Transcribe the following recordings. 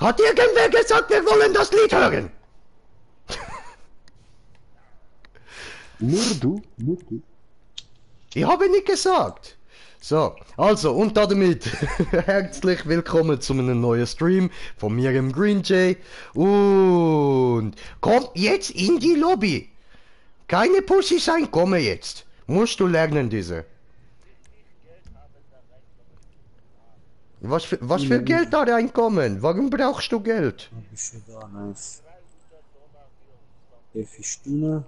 Hat irgendwer gesagt, wir wollen das Lied hören? Nur du. Ich habe nicht gesagt. So, also und damit herzlich willkommen zu einem neuen Stream von mir im Green Jay. Und kommt jetzt in die Lobby. Keine Pussy sein, komme jetzt. Musst du lernen, diese. Was für Geld da reinkommen? Warum brauchst du Geld? Bist du da, nice. 11 Stunden.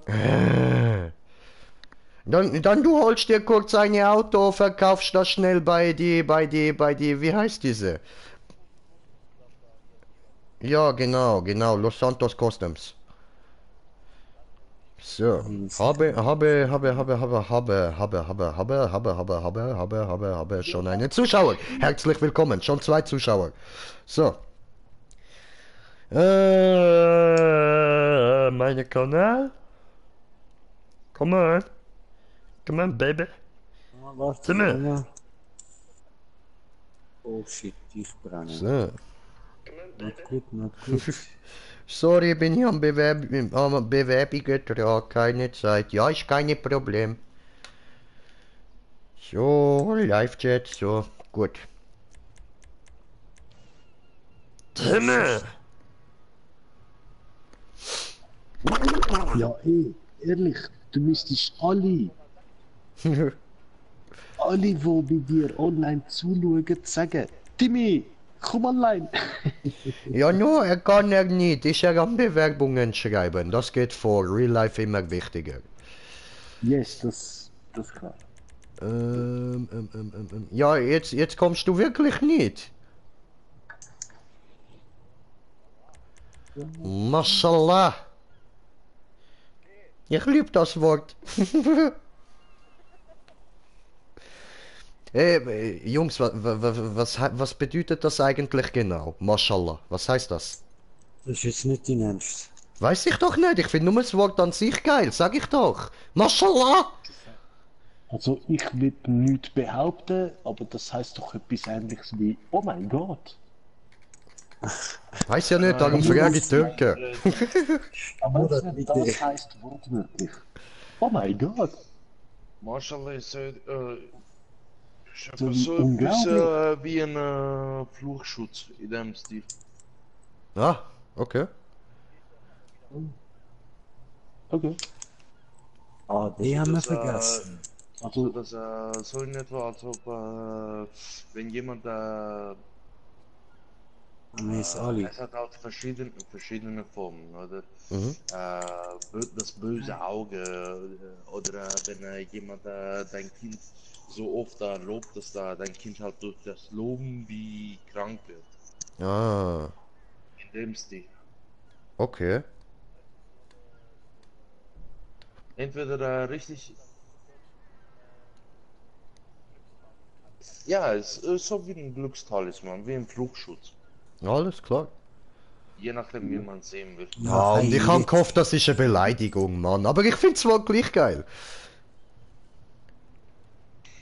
Dann du holst dir kurz ein Auto, verkaufst das schnell bei die, wie heißt diese? Ja, genau, Los Santos Customs. So, habe schon einen Zuschauer. Herzlich willkommen, schon 2 Zuschauer. So. Meine Kanal. Come on, baby. Ah, warte, Zimmer. ja. Oh shit, ich brenne. So. Not gut. Sorry, bin ich am Bewerbungen dran, keine Zeit. Ja, ist kein Problem. So, Live-Chat, so, gut. Timmer! Ja, ey, ehrlich, du müsstest alle, die bei dir online zuschauen, sagen, Timmy, komm online. Ja, nur, er kann er nicht. Ist er am Bewerbungen schreiben. Das geht vor Real Life immer wichtiger. Yes, das klar. Ja, jetzt kommst du wirklich nicht. Mashallah. Ich liebe das Wort. Hey, Jungs, was bedeutet das eigentlich genau? Mashallah, was heißt das? Das ist jetzt nicht dein Ernst. Weiß ich doch nicht, ich finde nur das Wort an sich geil, sag ich doch. Mashallah! Also ich will nichts behaupten, aber das heißt doch etwas Ähnliches wie, oh mein Gott. Weiß ja nicht, darum frage ich Türken. Aber das heißt wortwörtlich. Oh mein Gott. Marshall ist So so unglaublich. wie ein Fluchschutz in dem Stil. Ah, okay. Okay. Ah, die haben wir Das, vergessen. Also das so in etwa, als ob wenn jemand Miss Ali. es hat auch verschiedene Formen, oder? Mhm. Das böse Auge oder wenn jemand dein Kind so oft lobt, dass dein Kind halt durch das Loben wie krank wird. Ah, In dem Stil. okay. Entweder richtig. Ja, es ist so wie ein Glückstalisman, wie ein Fluchschutz. Alles klar. Je nachdem, wie man es sehen will. Ja, und ich habe gehofft, das ist eine Beleidigung, Mann. Aber ich finde es wohl gleich geil.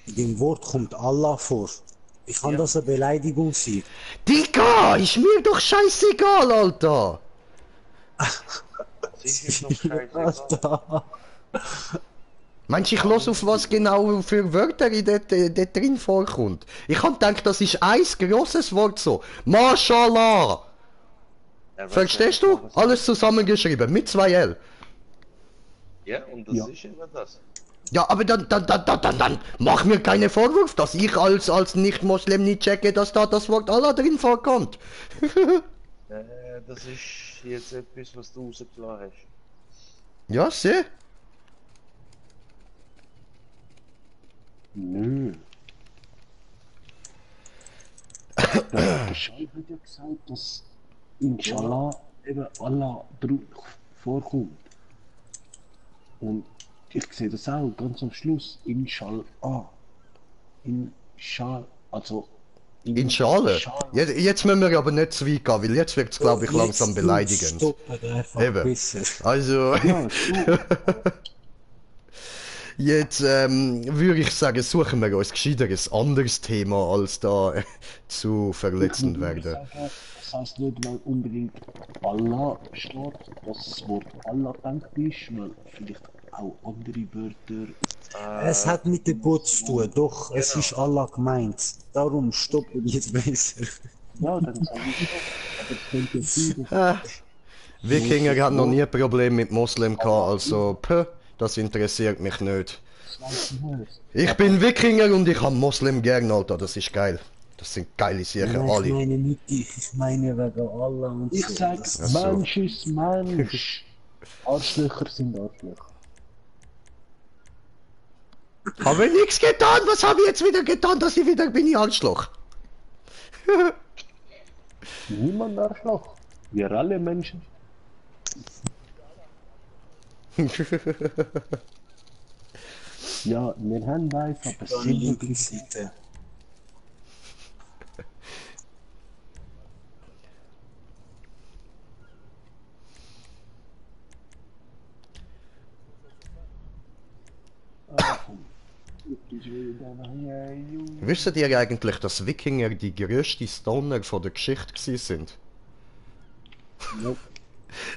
In dem Wort kommt Allah vor. Wie kann das eine Beleidigung sein? Digga, ist mir doch scheißegal, Alter. Sind wir noch scheißegal? Alter. Meinst du, ich los auf was genau für Wörter in dort drin vorkommt? Ich hab gedacht, das ist ein grosses Wort so. Mashallah. Ja, Verstehst du? Alles zusammengeschrieben, mit 2 L. Ja, und das Ja. ist immer das. Ja, aber dann mach mir keine Vorwurf, dass ich als Nicht-Moslem nicht checke, dass da das Wort Allah drin vorkommt. Das ist jetzt etwas, was du rausgelassen hast. Ja, seh. Nö. Der Bescheid hat ja gesagt, dass Inshallah eben Allah drin vorkommt. Und ich sehe das auch ganz am Schluss. Inshallah. Also. Inshallah. Jetzt müssen wir aber nicht zu weit gehen, weil jetzt wird es, glaube ich, langsam beleidigend. Stoppen einfach Eben. besser. Also. Ja, so. Jetzt würde ich sagen, suchen wir uns gescheiter ein anderes Thema, als da zu verletzend werden. Sagen, das heisst nicht, weil unbedingt Allah steht, dass das Wort Allah gedacht ist, weil vielleicht auch andere Wörter. Es hat mit dem Gott zu tun, doch es ist Allah gemeint. Darum stoppen wir jetzt besser. Ja, dann sage ich doch. Aber es könnte sein, dass Wikinger haben noch nie ein Problem mit Moslem gehabt, also das interessiert mich nicht. das weiss ich nicht. Ich bin Wikinger und ich habe Moslem gern, Alter, das ist geil. Das sind geile Sachen, Nein, ich alle. meine nicht dich, ich meine wegen Allah und Ich so. sag, Ach so. Mensch ist Mensch. Arschlöcher sind Arschlöcher. Habe nichts getan, was habe ich jetzt wieder getan, dass ich wieder bin, ich Arschloch? Niemand Arschloch. Wir alle Menschen. Ja, wir haben weiß, aber es An sind die nicht linke Seite. Wisst ihr eigentlich, dass Wikinger die grösste Stoner von der Geschichte gewesen sind? Nope.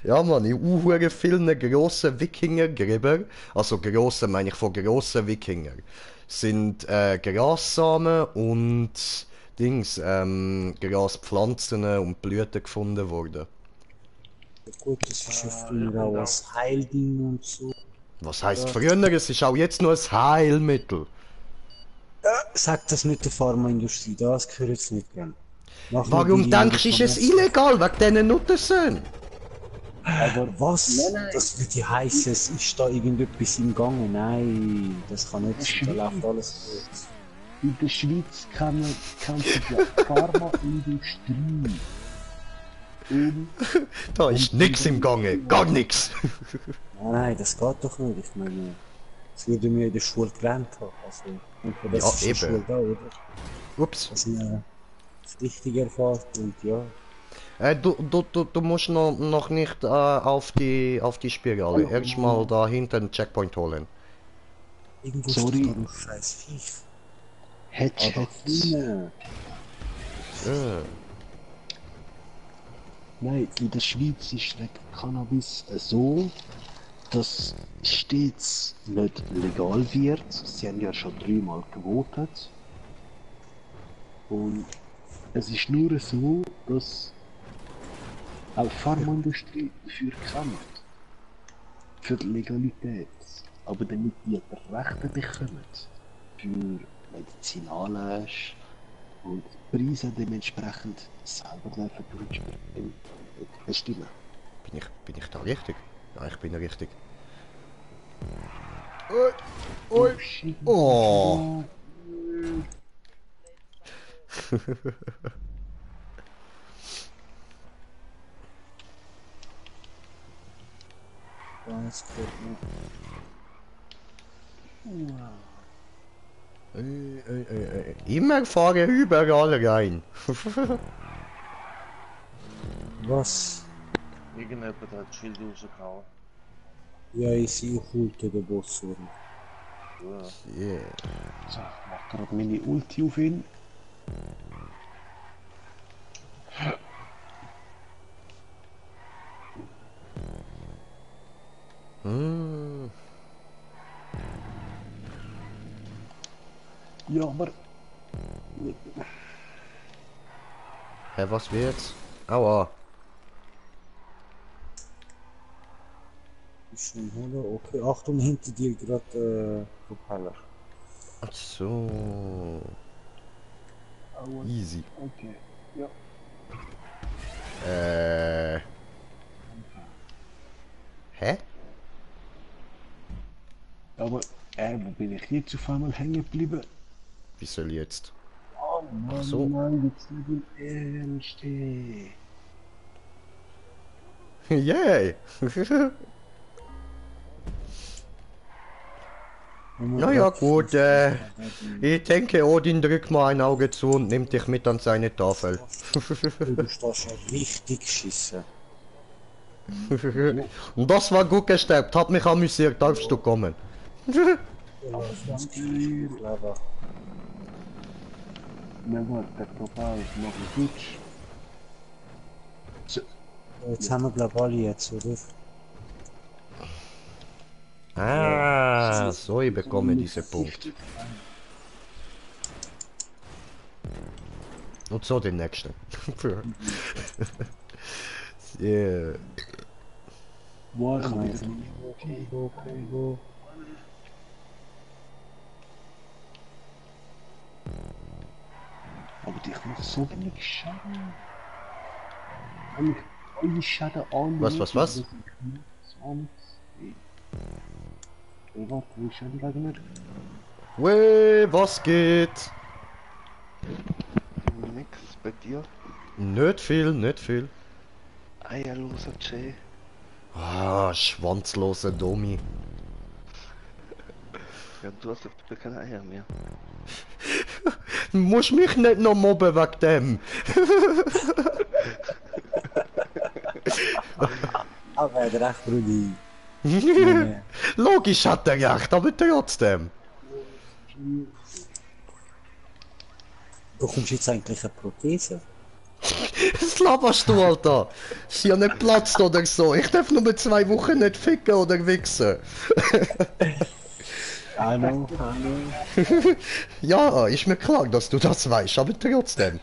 Ja, man, in vielen grossen Wikingergräber, also grosse meine ich von grossen Wikinger, sind Grassamen und Graspflanzen und Blüten gefunden worden. Gut, das ist ja früher auch als Heilding und so. Was heisst früher? Es ist auch jetzt nur ein Heilmittel. Sag das nicht der Pharmaindustrie, das gehört jetzt nicht gern. Nachher Warum die denkst du, ist es illegal? Wegen diesen Nuttersöhnen? Aber was? Nein. Das würde ja heißen, es ist da irgendetwas im Gange. Nein, das kann nicht sein, da läuft alles gut. In der Schweiz kennt die Pharmaindustrie. Und Da ist nichts im Gange, gar nichts. Nein, das geht doch nicht. Ich meine, das würde mir in der Schule gelernt haben. Also, und das Ja, ist die eben. Schule da, oder? Ups. Dass man das Richtige erfährt und ja. Du musst noch nicht auf die Spirale. Erstmal da hinten einen Checkpoint holen. Irgendwo Sorry. steht da ein scheiß Viech. Headshots. Nein. Nein, in der Schweiz ist wegen Cannabis so, dass stets nicht legal wird. Sie haben ja schon 3-mal gewotet. Und es ist nur so, dass auch die Pharmaindustrie dafür kämpft. Für die Legalität. Aber damit die Rechte bekommen. Für Medizinales und Preise dementsprechend selber dürfen bestimmen. Bin ich da richtig? Ja, ich bin richtig. Shit. Oh. Ganz gut. Immer fahre überall rein. Was? Irgendjemand hat das Schild rausgehauen. Ja, ich sehe Kulte der Boss, oder? Ja. Yeah. So, ich mach gerade meine Ulti auf ihn. Hm. Ja, aber Hä, was wird's? Aua. Ist schon holen. Okay, Achtung, hinter dir gerade Propeller. Ach so. aua, Easy. okay. Ja. Hä? Aber wo bin ich jetzt auf einmal hängen geblieben? Wie soll jetzt? Oh Mann, so. nein, jetzt nicht im Ernst. Ey. Yay! Naja gut, ich denke, Odin drückt mal ein Auge zu und nimmt dich mit an seine Tafel. Du stehst ja richtig geschissen. Und das war gut gesteppt, hat mich amüsiert, darfst du kommen? Clever. Never der Propal noch ein Dutsch. Jetzt haben wir glaube ich alle jetzt, oder? Ah, so, ich bekomme diese Punkt. Und so den nächsten. Yeah. Wo ist mein Combo. Aber ich mach so wenig Schaden. Und ich alle Schaden an. Was? So warte, wie Schaden gegen mir? Wey, was geht? Nix bei dir. Nicht viel, nicht viel. Eierloser Jay. Ah, schwanzloser Domi. Ja, du hast ja keine Eier mehr. Musst mich nicht noch mobben wegen dem. Aber er hat recht, Brudi. Nee. Logisch hat er recht, aber trotzdem. Bekommst du jetzt eigentlich eine Prothese? Was laberst du, Alter? Ist ja nicht platzt oder so. Ich darf nur 2 Wochen nicht ficken oder wichsen. Hallo. Ja, ist mir klar, dass du das weißt, aber trotzdem.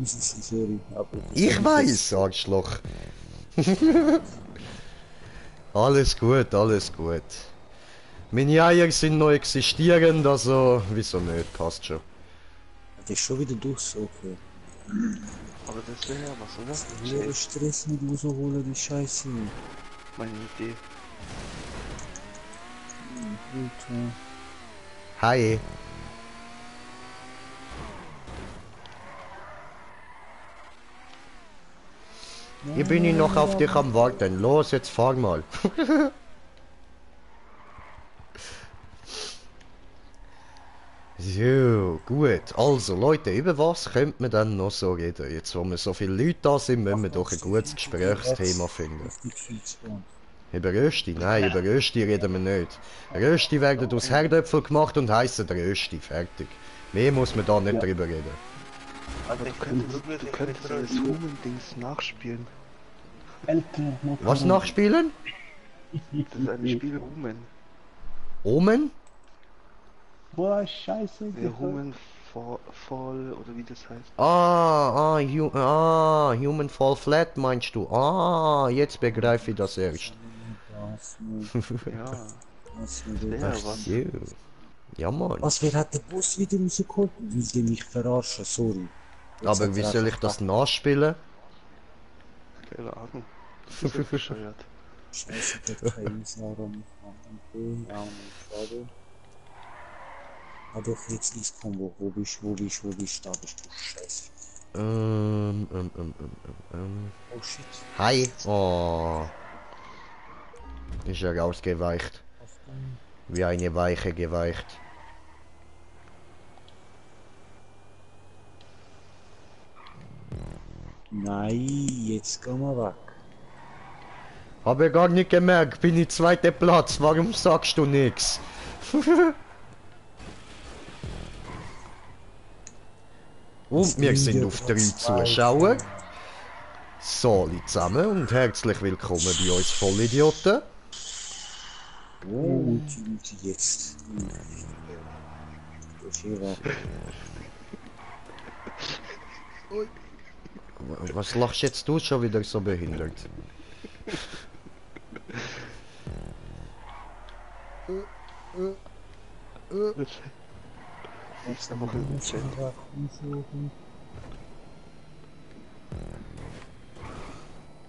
Sorry, aber Ich weiß, Arschloch. Alles gut, alles gut. Meine Eier sind noch existierend, also wieso nicht, passt schon. das ist schon wieder durch, okay. Aber das wäre ja was, oder? Nur Jay, Stress mit rausholen, die Scheiße. meine Idee. Hi. Hier bin ich noch auf dich am Warten. Los, jetzt fahr mal. So, gut. Also, Leute, über was könnte man denn noch so reden? Jetzt, wo wir so viele Leute da sind, müssen wir doch ein gutes Gesprächsthema finden. Nicht viel zu tun. Über Rösti? Nein, über Rösti reden wir nicht. Rösti werden aus Herdöpfel gemacht und heissen Rösti. Fertig. Mehr muss man da nicht drüber reden. Aber du könntest das Human-Dings nachspielen. Älter, Was nachspielen? Das ist ein Spiel Human. Omen? Boah, scheiße. Ja, Human Fall oder wie das heißt. Human Fall Flat meinst du? Ah, jetzt begreife ich das erst. Ja, Was, wäre Ach was. so. Ja, Mann. wer hat den Boss wieder rausgeholt? Will die mich verarschen, sorry. Jetzt Aber hat wie er soll ich einfach das nachspielen? Keine Ahnung. Das ist so bescheuert. Scheiße, der kann warum okay, ja, schade. Ah doch, jetzt ist Combo. Wo bist du? Da bist du Scheiße. Oh shit. Hi. Oh. Ist er rausgeweicht. Wie eine Weiche geweicht. Nein, jetzt gehen wir weg. Habe gar nicht gemerkt, bin ich zweiter Platz. Warum sagst du nichts? Und wir sind auf 3 Zuschauer. So, zusammen und herzlich willkommen bei uns Vollidioten. Oh, die jetzt. Was lachst jetzt du schon wieder so behindert? Nächste Woche im Chat.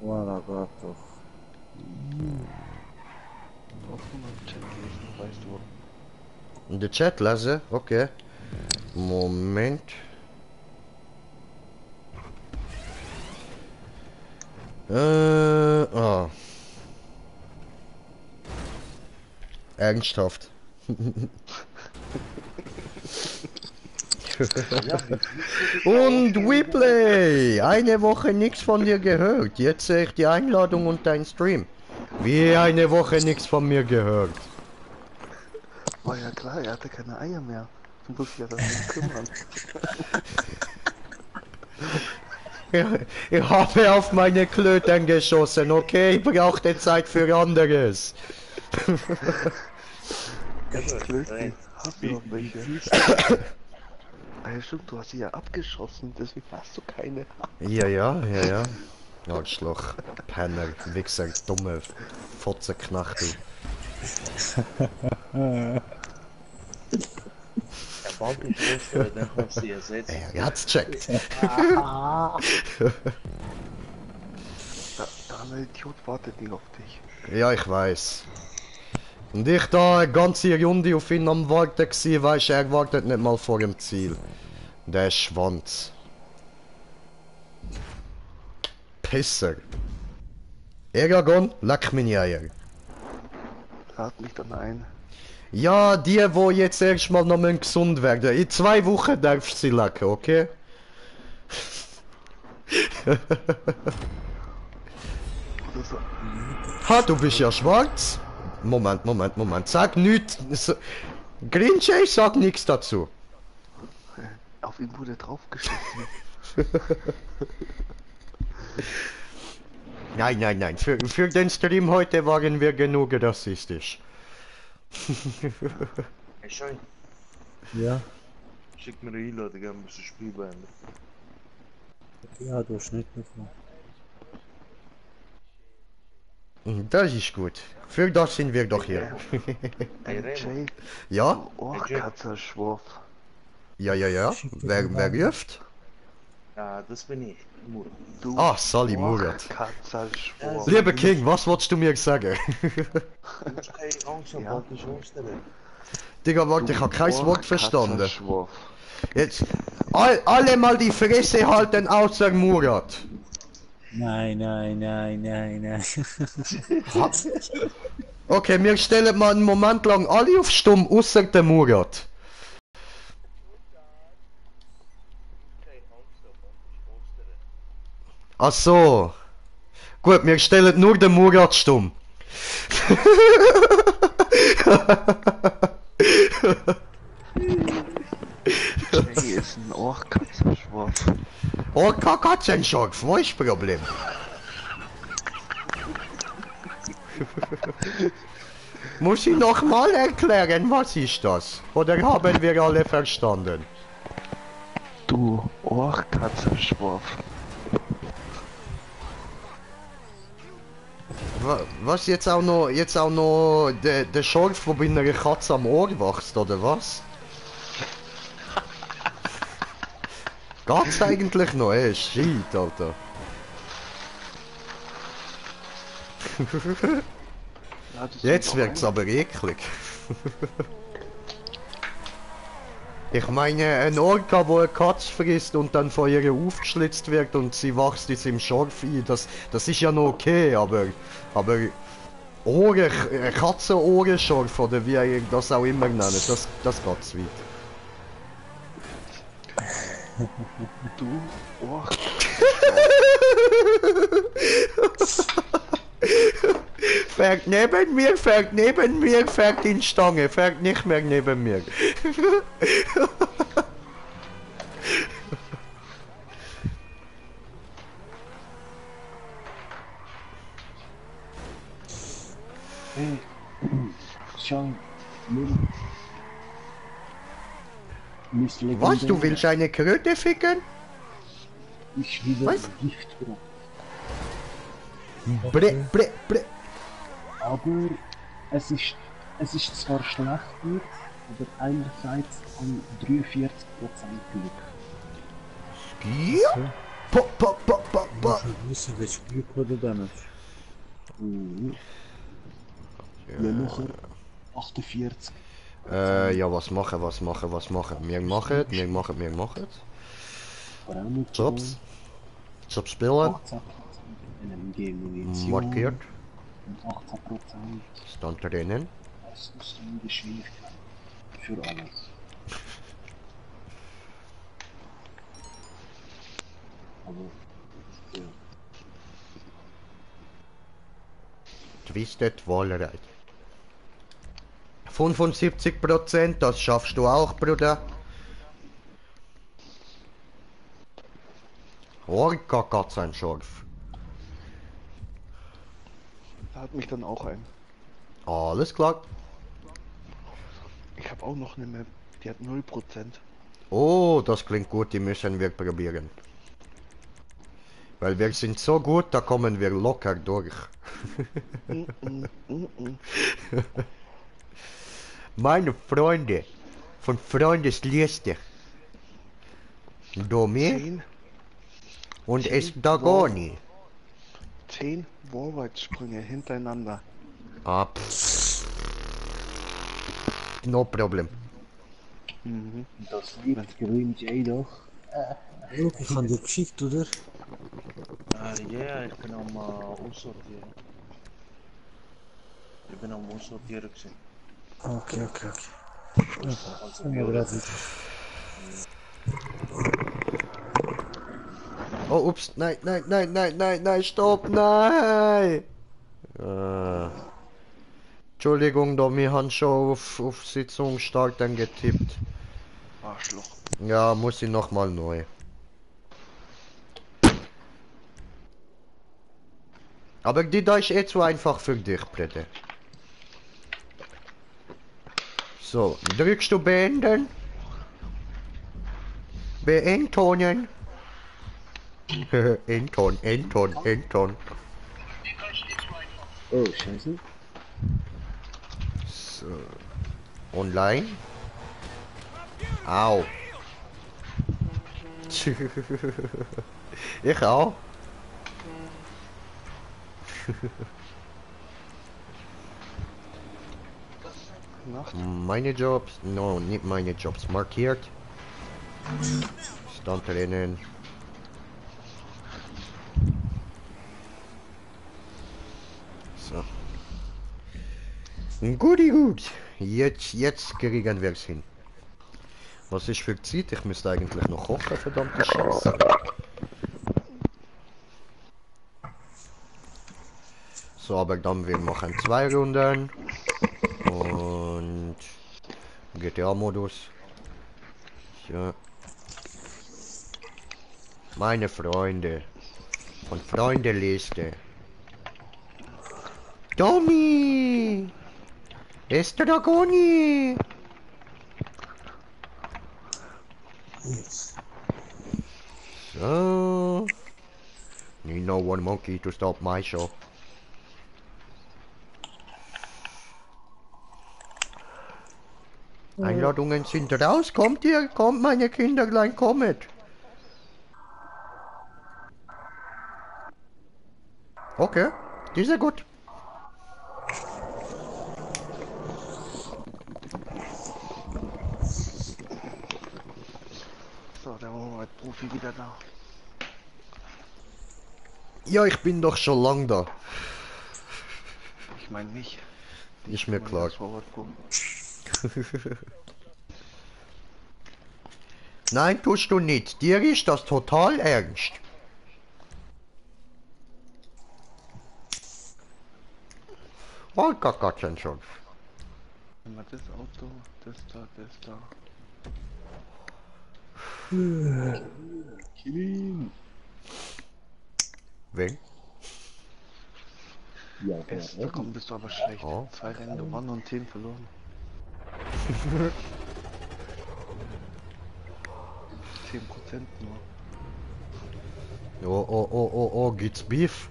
Voilà, Gott doch. Auch mal im Chat lesen, weißt du wo. In der Chat lesen? Okay. Moment. Ah. Ernsthaft. Und Weplay! Eine Woche nichts von dir gehört. Jetzt sehe ich die Einladung und dein Stream. Wie eine Woche nichts von mir gehört. War ja klar, er hatte keine Eier mehr. Du musst dich ja darum kümmern. Ich habe auf meine Klöten geschossen, okay? Ich brauchte Zeit für anderes. Ganz blöd, Ey, hast du noch welche? Ah ja, stimmt, du hast sie ja abgeschossen, deswegen hast du keine. Ja. Arschloch, Penner, Wichser, dumme Fotzenknachtel. Der Ball geschossen, dann kannst du sie ersetzen. Er hat's checkt. Der andere Idiot wartet nicht auf dich. Ja, ich weiß. Und ich da eine ganze Runde auf ihn am Warten gsi, weisst er wartet nicht mal vor dem Ziel. Der Schwanz. Pisser. Eragon, leck meine Eier. Lad mich dann ein. Ja, die, wo jetzt erstmal noch mal gesund werden. In 2 Wochen darfst du sie lecken, okay? Oder so. Ha, du bist ja schwarz. Moment. Sag nichts. Grinchey, sag nichts dazu. Auf ihn wurde draufgeschossen. Nein. Für den Stream heute waren wir genug rassistisch. Hey, Schein, Ja, schick mir eine Einladung, ein bisschen Spiel beenden. ja, du hast nicht davon. Das ist gut. Für das sind wir doch hier. Hey, Remo. Jay, Ja? du Ohrkatzerschwurf. Ja. Wer ruft? Ja, das bin ich. Murat. Du Ah, Sally Murat. Ohrkatzerschwurf. Lieber King, was wolltest du mir sagen? Du musst keine Angst haben, Ja. bald ist Ostern. Digga, warte, ich hab kein Wort verstanden. Ohrkatzerschwurf. Jetzt, alle mal die Fresse halten, außer Murat. Nein. Okay, wir stellen mal einen Moment lang alle auf Stumm, außer der Murat. Ach so. Gut, wir stellen nur den Murat stumm. Jay ist ein Ohrkatzerschwurf. Oh, Katzenschorf, wo ist das Problem? Muss ich noch mal erklären, was ist das? Oder haben wir alle verstanden? Du Ohrkatzerschwurf. Was jetzt auch noch der Schorf, wo bei einer Katze am Ohr wächst, oder was? Geht's eigentlich noch? Ey, shit, Alter. Ja, das Jetzt ist wird's doch aber eklig. Ich meine, ein Orca, wo eine Katze frisst und dann von ihr aufgeschlitzt wird und sie wächst jetzt im Schorf ein, das ist ja noch okay, aber Katzenohrenschorf oder wie ihr das auch immer nennt, das geht zu weit. Du Ohrkatzerschwurf. Fährt neben mir, fährt in Stange, fährt nicht mehr neben mir. Hey, Sean, Was, du willst eine Kröte ficken? Ich wieder Was? Gift gebracht. Bre. Aber es ist zwar schlecht wird, aber einerseits an 43% Glück. Ja? Po. Ich wissen, welches Glück oder Damage. Ja, nachher 48. Ja, was machen? Wir machen. Aber auch nicht Jobs spielen. 18% NMG Munition Markiert. und 18% Stand drinnen. Ausrüstung und Geschwindigkeit. Für alles. Aber ja. Twisted Walreit. 75%, das schaffst du auch, Bruder. Orca Gott sein Schorf. Da hat mich dann auch ein. Alles klar. Ich habe auch noch eine Map, die hat 0%. Oh, das klingt gut, die müssen wir probieren. Weil wir sind so gut, da kommen wir locker durch. Meine Freunde von Freundesliste. Domi 10 und 10 Estagoni. 10 Vorwärtssprünge hintereinander. Ah, pff. No problem. Mhm. Das liebt Green Jay doch. Luke, ich habe dir geschickt, oder? Ja, ich bin am Aussortieren. Ich bin am Aussortieren gewesen. Okay. Also, Ja, gerade wieder. Oh, ups, nein, stopp, nein! Entschuldigung, da wir haben schon auf Sitzung starten getippt. Arschloch. Ja, muss ich nochmal neu. Aber die da ist eh zu einfach für dich, bitte. So, drückst du beenden? Beenden. Enton. Oh, scheiße. So. Online. Au. Ich auch. Nacht. Meine Jobs? No, nicht meine Jobs. Markiert. Stand drinnen. So. Gut. Jetzt kriegen wir es hin. Was ist für Zeit? Ich müsste eigentlich noch kochen, verdammte Scheiße. So, aber dann wir machen 2 Runden. Und GTA-Modus. Ja. Meine Freunde. Von Freundeliste. Tommy! Estragoni! Yes. So. Need no one monkey to stop my show. Einladungen sind raus. Kommt ihr? Kommt, meine Kinderlein, kommet. Okay, die ist ja gut. So, der Profi wieder da. Ja, ich bin doch schon lang da. Ich meine nicht. Ist mir klar. Nein, tust du nicht. Dir ist das total ernst. Oh Gott, schon. Immer das Auto, das da. Kevin. Wen? Ja, Da kommt bist du aber schlecht. Oh. 2 Rennen gewonnen und 10 verloren. 10% nur. Oh, gibt's Beef?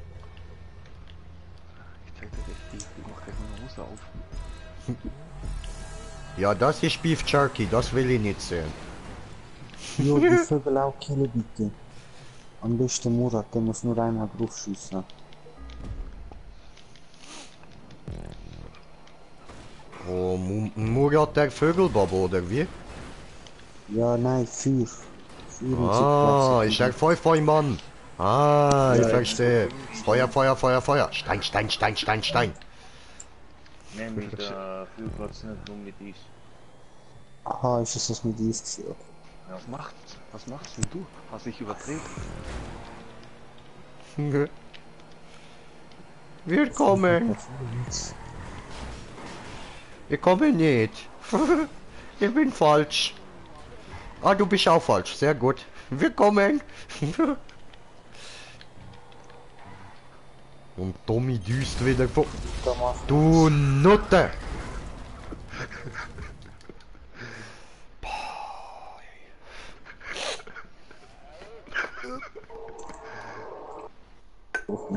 Ich zeig dir das Beef, ich mach gleich meine Hose auf. Ja, das ist Beef Jerky, das will ich nicht sehen. Jo, die Vögel auch killen bitte. Am besten Murat, der muss nur einmal drauf schießen. Oh, Murat der Vögelbob, oder wie? Ja, nein, 4. 4 Ah, ich sag Feuer, Mann. Ah, ich Ja, verstehe. Feuer. Stein. Nee, mit Flugplatz nicht nur mit Eis. Aha, ist es das mit dies gewesen? Was machst denn du? Hast dich überdreht? Wir kommen. Ich komme nicht. Ich bin falsch. Ah, du bist auch falsch. Sehr gut. Wir kommen. Und Tommy düst wieder vor. Da mach Du Nutte!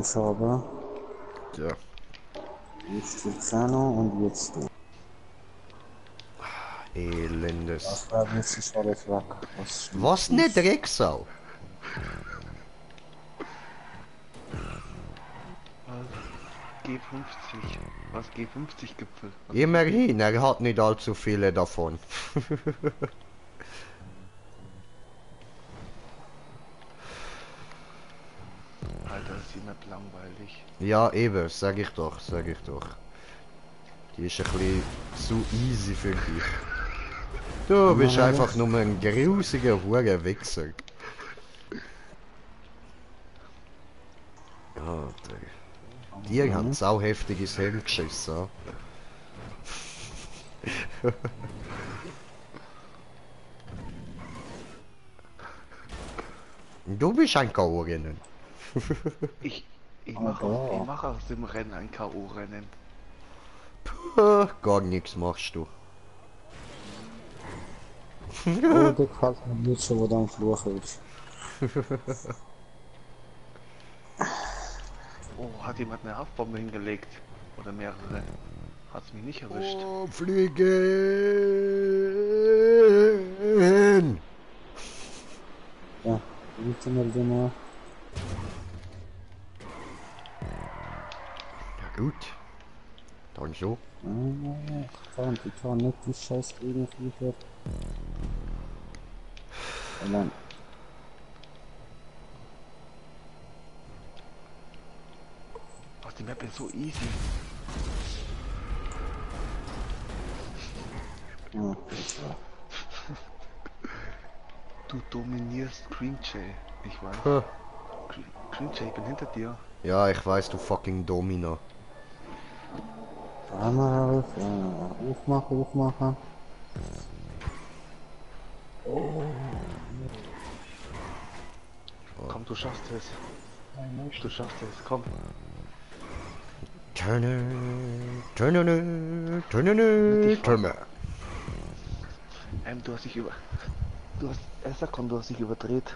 ich habe. Ja. Jetzt die Xano und jetzt du. Elendes. Das war jetzt ist alles weg. Was ne Drecksau? G50. Was G50-Gipfel? Immerhin, er hat nicht allzu viele davon. Alter, ist die Map langweilig. Ja, eben, sag ich doch, sag ich doch. Die ist ein bisschen zu easy für dich. Du bist einfach nur ein grusiger Hurenwichser. Alter. Die haben sau heftiges Helm geschissen. Du bist ein K.O.-Rennen. Ich Oh. mache aus dem Rennen ein K.O.-Rennen. Gar nichts machst du. Oh, der gefällt mir nicht so, wo dann Fluch ist. Oh, hat jemand eine Haftbombe hingelegt? Oder mehrere? Hat's mich nicht erwischt. Oh, fliegen! Ja, bitte mal den mal. Ja gut. Dann so. Ich kann nicht die scheiß Gegenflieger. Allein. Ach, die Map ist so easy. Ja. Du dominierst Green Jay. Ich weiß. Huh. Green Jay, ich bin hinter dir. Ja, ich weiß, du fucking Domino. Einmal auf, hochmachen. Komm, du schaffst es. Du schaffst es, komm. Turner, Turner, Turner, Turner. Du hast dich über... Du hast... Esakon, du hast dich überdreht.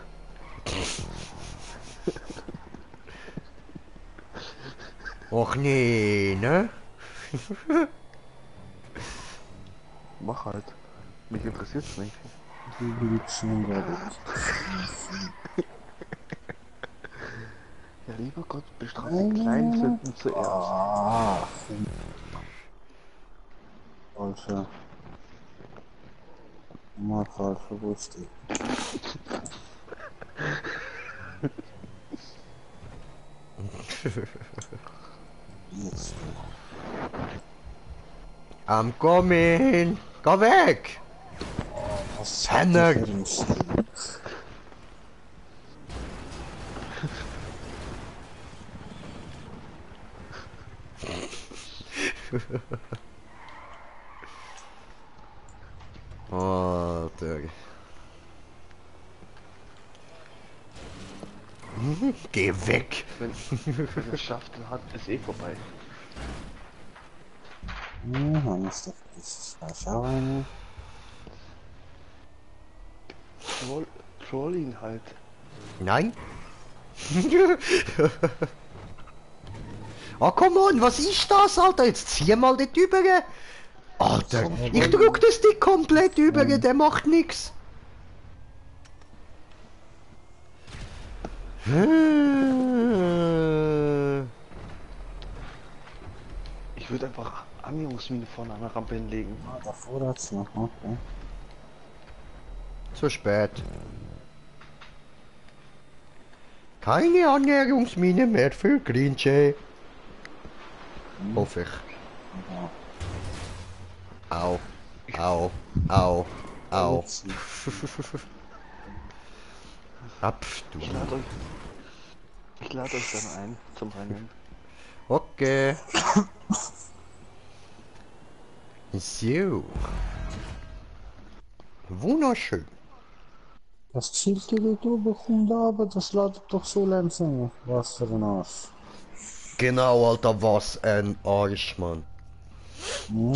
Och nee, ne? Mach halt. Mich interessiert's nicht. Die Glitschen, glaube ich. Ja, lieber Gott, bestrafe die kleinen Sünden zuerst. Ah, falsche. Mal falsche wusste. Jetzt. I'm coming! Geh weg! Was Henner! Oh, der. Geh weg! Wenn es schafft, dann hat es eh vorbei. Ja, dann ist doch das Schau eine. Troll ihn halt. Nein? Oh, come on, was ist das, Alter? Jetzt zieh mal den über. Alter, ich drück das Ding komplett über, der macht nix. Ich würde einfach Anjungsmine vorne an der Rampe hinlegen. Ah, davor hat's noch, okay. Zu spät. Keine Annäherungsmine mehr für Green Jay. Hoffe ich. Au. Au. Au. Au. Ab, du. Ich lade euch dann ein zum Rennen. Okay. So. Wunderschön. Das Schild geht bekommt aber das ladet doch so langsam auf. Was für ein Arsch. Genau, Alter, was ein Arsch, Mann. Hm?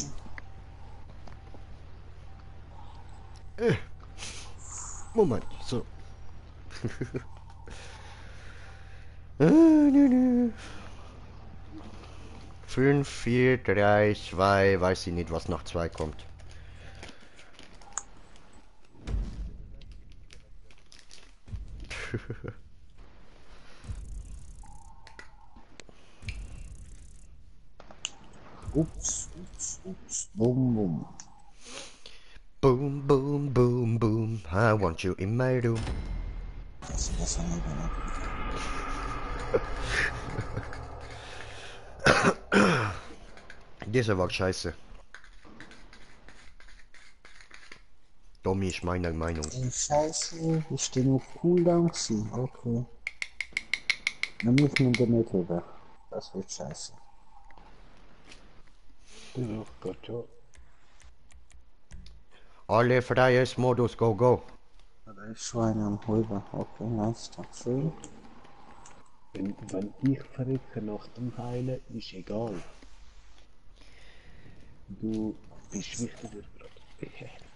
Moment, so. 5, 4, 3, 2, weiß ich nicht, was nach 2 kommt. Ups, ups, ups. Bum, bum. Boom, boom, boom, boom. I want you in my room. Das ist besser nicht, ne? Dieser war scheiße. Tommy ist meiner Meinung. Ey, scheiße, ich stehe auf Cooldown gewesen. Okay. Dann muss man da nicht rüber. Das wird scheiße. Oh Gott, ja. Alle freies Modus, go, go. Da ist schon einer am Rüber. Okay, nice, dankeschön. Wenn ich verrecke nach dem Heilen, ist egal. Du bist wichtiger, Bruder.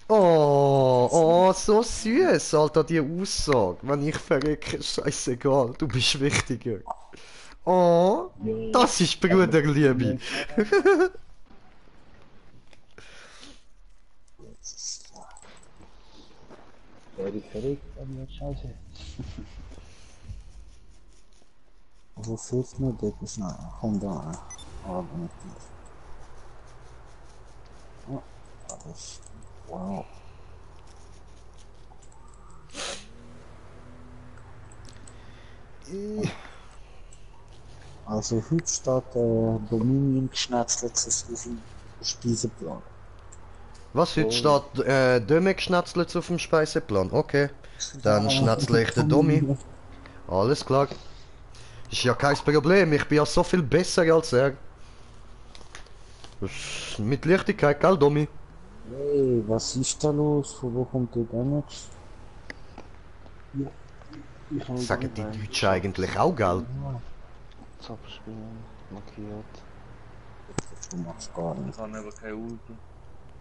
Oh, so süß, Alter, die Aussage. Wenn ich verrecke, scheißegal, du bist wichtiger. Oh, Ja. das ist Bruderliebe. Wer ich verreckt, dann wird scheiße. Wo fehlt mir der bis nach? Komm da. Aber nicht gut. Oh, das ist. Wow. Also heute steht Dominion geschnetzelt auf dem Speiseplan. Was, heute steht Döme geschnetzelt auf dem Speiseplan? Okay, dann schnetzle ich den Domi. Alles klar. Ist ja kein Problem, ich bin ja so viel besser als er. Das ist mit Leichtigkeit, gell, Domi? Hey, was ist da los? Von wo kommt der Damage? Ich habe Sagen die Deutschen eigentlich auch, gell? Zapfspielen, markiert. Du machst gar Ich nichts. habe aber keine Ulti.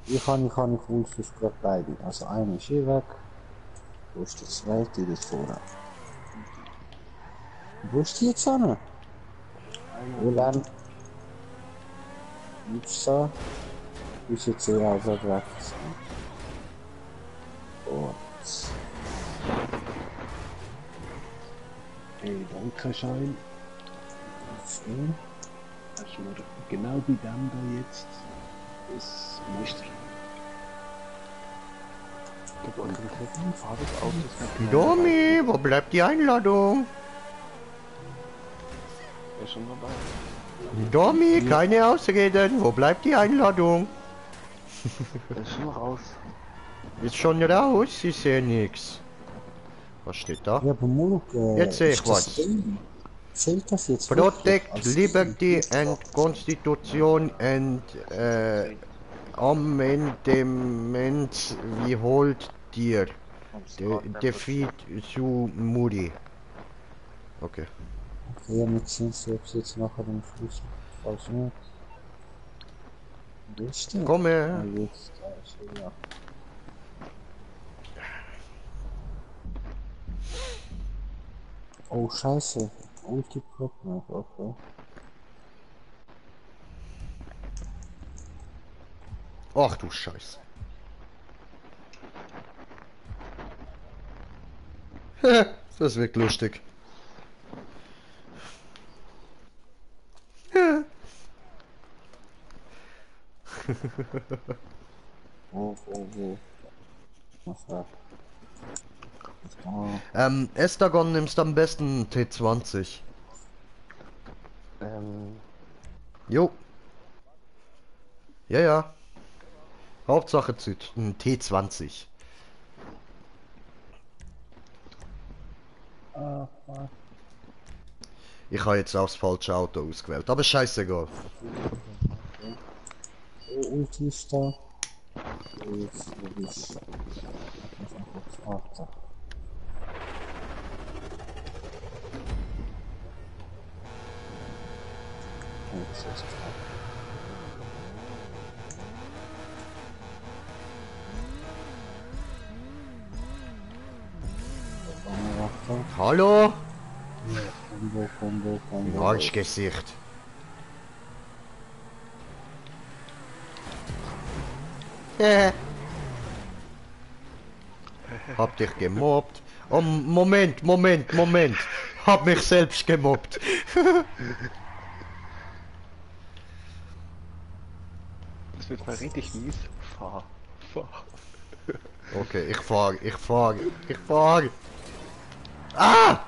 Ich wusste es gerade beide. Also einer ist hier weg. Wo ist der zweite? Der ist vorne. Wo ist die jetzt an? Ulan. Upsa. Ist jetzt hier auch gerade weg. Und. Hey, danke, Schein. Schön. Hast du mir genau bei dem da jetzt das Meister. Domi, wo bleibt die Einladung? Er ist schon dabei. Domi, keine Ausreden, wo bleibt die Einladung? Er ist schon raus. Ist schon raus, ich sehe nix. Was steht da? Ja, aber Muluk, Jetzt sehe ich ist das was. Daily? Zählt das jetzt Protect wirklich als Liberty Daily? and Constitution and Amendment wie holt dir Defeat zu Moody. Okay. Okay, ja, mit sehen Sie, ob es jetzt nachher den Schluss falsch nicht. Wo ist der? Komm Ah, her. jetzt, da ist er, ja. Oh, scheiße. Ulti Block noch, okay. Ach du Scheiße. Das wird lustig. Wo? Was war? Oh, Estagon nimmst am besten T20. Jo. Ja. Hauptsache T20. Ah, fuck. Ich habe jetzt auch das falsche Auto ausgewählt, aber scheißegal. Ulti ist da. Jetzt, wo ist. Warte. Jetzt ist es da. Warte. Hallo? Combo. Arschgesicht. Hab dich gemobbt. Oh, Moment. Hab mich selbst gemobbt. Das wird mal richtig mies. Fahr. Okay, ich fahr. Ah!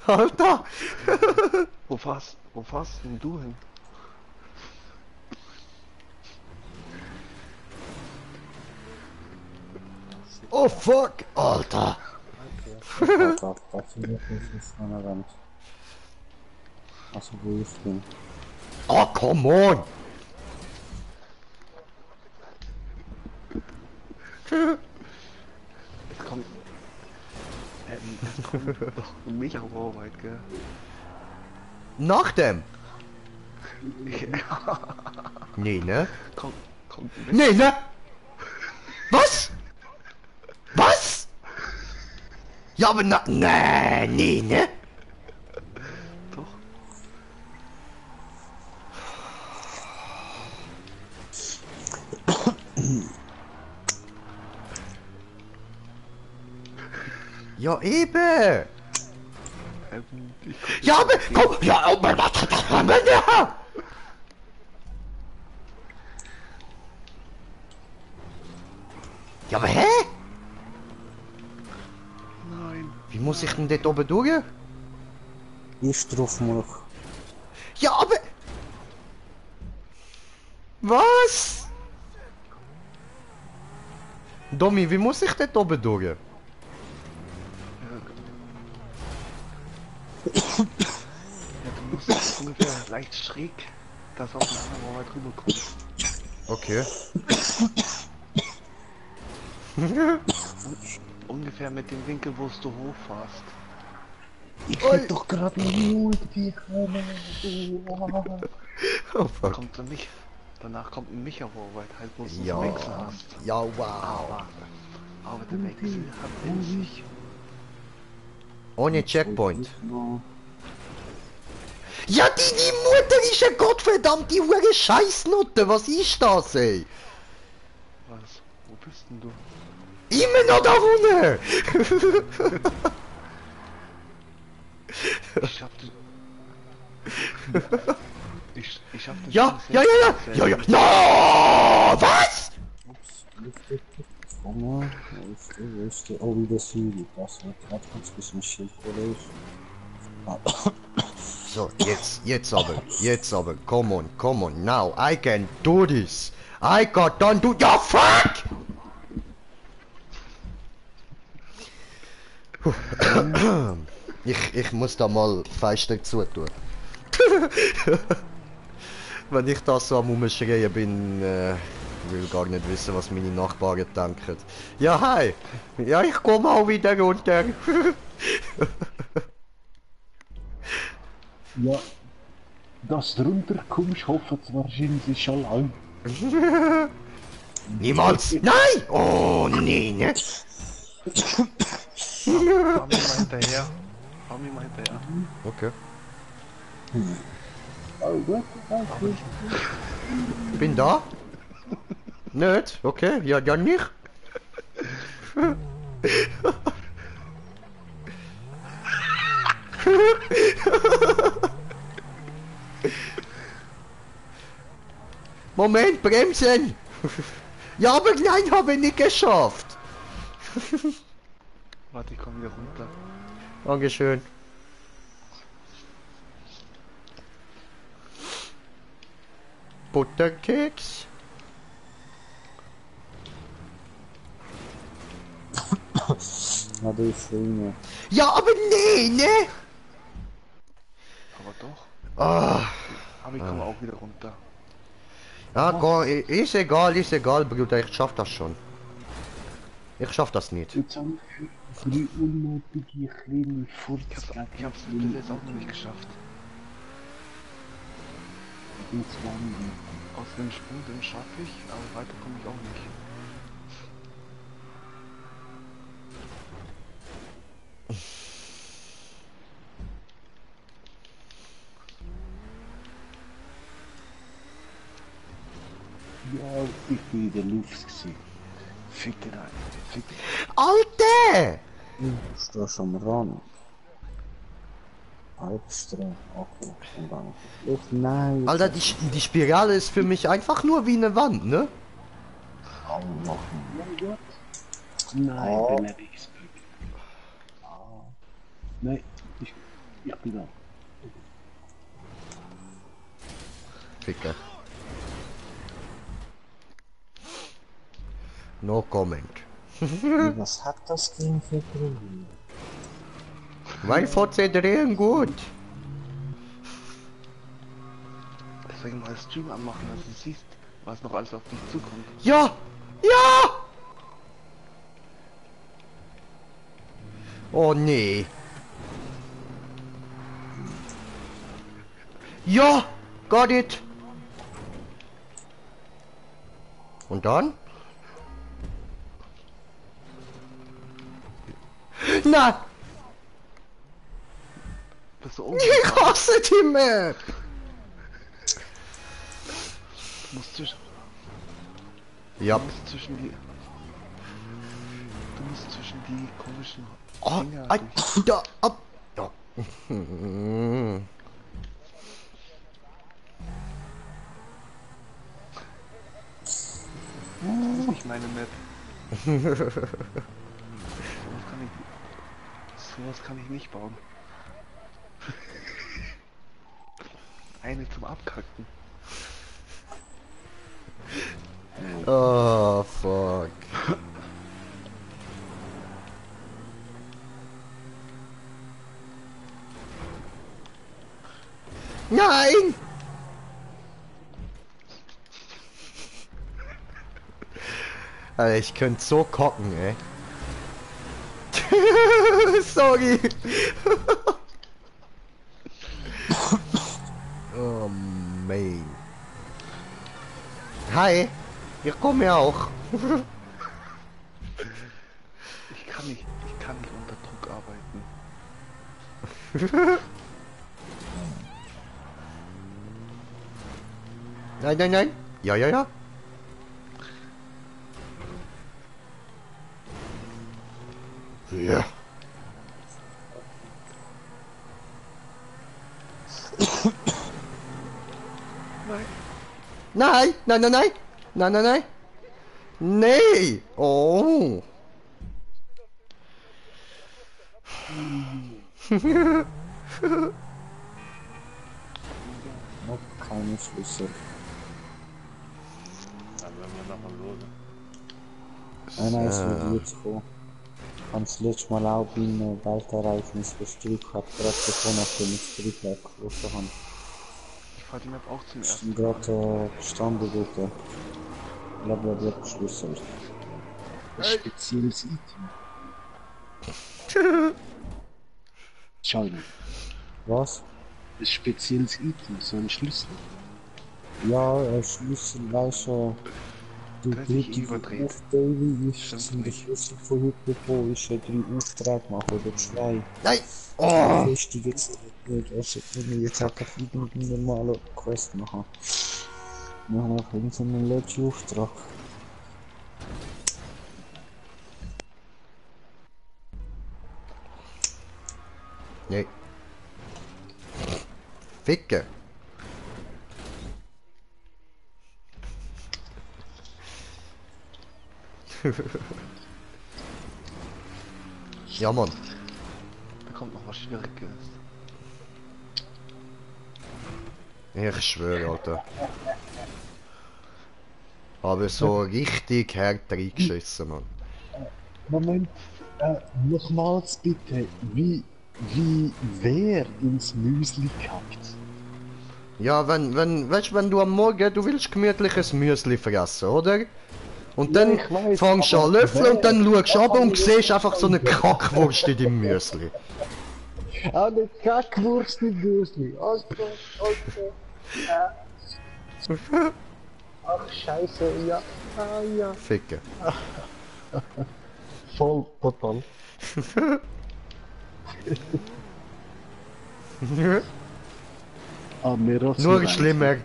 Alter! Wo fährst denn du hin? Oh fuck! Alter! Da findet mich von der Wand. Also wo ich bin. Oh, come on! Es kommt doch mich auf Arbeit, gell? Nach dem? Nee, ne? Kommt mit. Nee, ne? Was? Was? Ja, aber nee, ne? Doch. Ja, eben! Ich Ja, aber komm! Ja, aber ja! Ja, aber hä? Nein. Wie muss ich denn dort oben durch? Ich drauf mal. Ja, aber... Was? Domi, wie muss ich dort oben durch? Ja, du musst ungefähr leicht schräg, dass auf den anderen Arbeit rüberkommt. Okay. Ungefähr mit dem Winkel, wo du hochfährst. Ich hab doch gerade eine Ulti bekommen. Oh fuck. Kommt dann nicht. Danach kommt ein Micha-Arbeit, halt, wo du Ja. einen Wechsel hast. Ja, wow. Aber der Wechsel hat in sich. Ohne Checkpoint. Ja, deine Mutter ist eine gottverdammte hure Scheißnutte. Was ist das, ey? Was? Wo bist denn du? Immer noch da unten! Ich hab den. Ich hab den Ja, schon ja, ja, selbst ja, ja, ja. gesehen. No! Was? Wo ist der? Oh, wieder Süd. Das wird gerade ganz bisschen Schildkohle. So, jetzt aber, come on, now, I can do this. I got done do, ja, fuck! Ich muss da mal fester zutun. Wenn ich da so am Umschreien bin, will gar nicht wissen, was meine Nachbarn denken. Ja, hi! Ja, ich komme auch wieder runter. Ja, dass du runterkommst, hoffe ich wahrscheinlich schon lang. Niemals! Nein! Oh, nee, ne? Fahr mir mal hinterher. Okay. Oh gut, danke. Bin da? Nicht? Okay, ja, dann nicht. Moment, bremsen! Ja, aber nein, habe ich nicht geschafft. Warte, ich komm wieder runter. Dankeschön. Butterkeks? Ja, die Schweine. Ja, aber nee, ne? Aber doch. Ah, Aber ich komme auch wieder runter. Ja, ist egal, Bruder, ich schaff das schon. Ich schaff das nicht. Jetzt haben wir für die unnötige kleine Ich hab's bis jetzt auch noch nicht geschafft. Aus dem Sprung, den schaffe ich, aber weiter komme ich auch nicht. Ja, ich bin in der Luft gewesen. Ficker rein. Ficker. Alter! Du stehst am Rand. Halbstreng. Okay, und dann. Oh nein. Alter, die Spirale ist für mich einfach nur wie eine Wand, ne? Nein, Oh. bin nicht ich. Nein, ich bin da. Ficker. No comment. Was hat das Ding für Probleme? Mein VC drehen gut. Deswegen mal Stream anmachen, dass du siehst, was noch alles auf dich zukommt. Ja! Ja! Oh nee. Ja! Got it! Und dann? Na! Bist du oben? Ich hasse die Map! Du musst zwischen Ja. die komischen Oh, Dinger ai, durch. da, ab. Ja. Das ist nicht meine Map. Sowas kann ich nicht bauen. Eine zum Abkacken. Oh, fuck. Nein! Alter, ich könnte so kocken, ey. Sorry. Oh, man. Hi. Ich komme auch. Ich kann nicht unter Druck arbeiten. Nein, nein, nein. Ja, ja, ja. Ja. Nein, nein, nein, nein. Nein, nein, nein. Nee. Oh. Noch keine Schlüssel. Dann werden wir nochmal los. Nein, es wird jetzt kommen. Ich habe das letzte Mal auch bei einem Weltereignis bestritten, habe gerade davon, nachdem ich das Dritte abgeschlossen habe. Ich fahre die Map auch zum Ich ersten bin Mal. gerade gestanden dort. Blablabla geschlüsselt. Ein spezielles Item. Schau mal. Was? Ein spezielles Item, so ein Schlüssel. Ja, Schlüssel, weißt du, du Kann ich dritte überdrehen? Aufteilung ist, Stimmt zum den nicht. Schlüssel von heute bekommen, ist 3 Aufträge machen oder 2. Nein. Oh. Festung jetzt nicht, also wenn wir jetzt einfach irgendeinen normalen Quest machen. Wir haben auch irgendeinen letzten Auftrag. Nee. Ficke. Ja, Mann. Da kommt noch was Schwieriges. Ich schwöre, Alter. Aber so richtig hart reingeschissen, Mann. Moment, nochmals bitte, wie wer ins Müsli kackt? Ja, weißt, wenn du am Morgen, du willst gemütliches Müsli fressen, oder? Und dann ich weiss, fängst du an aber löffeln und dann schaust du wer ab kann und mir das siehst einfach so eine vorstellen? Kackwurst in deinem Müsli. Eine Kackwurst im Müsli. Also, ach, scheiße, ja. Ah, ja. Ficken. Voll, total. Ah, mir rotzt Nur mir schlimmer.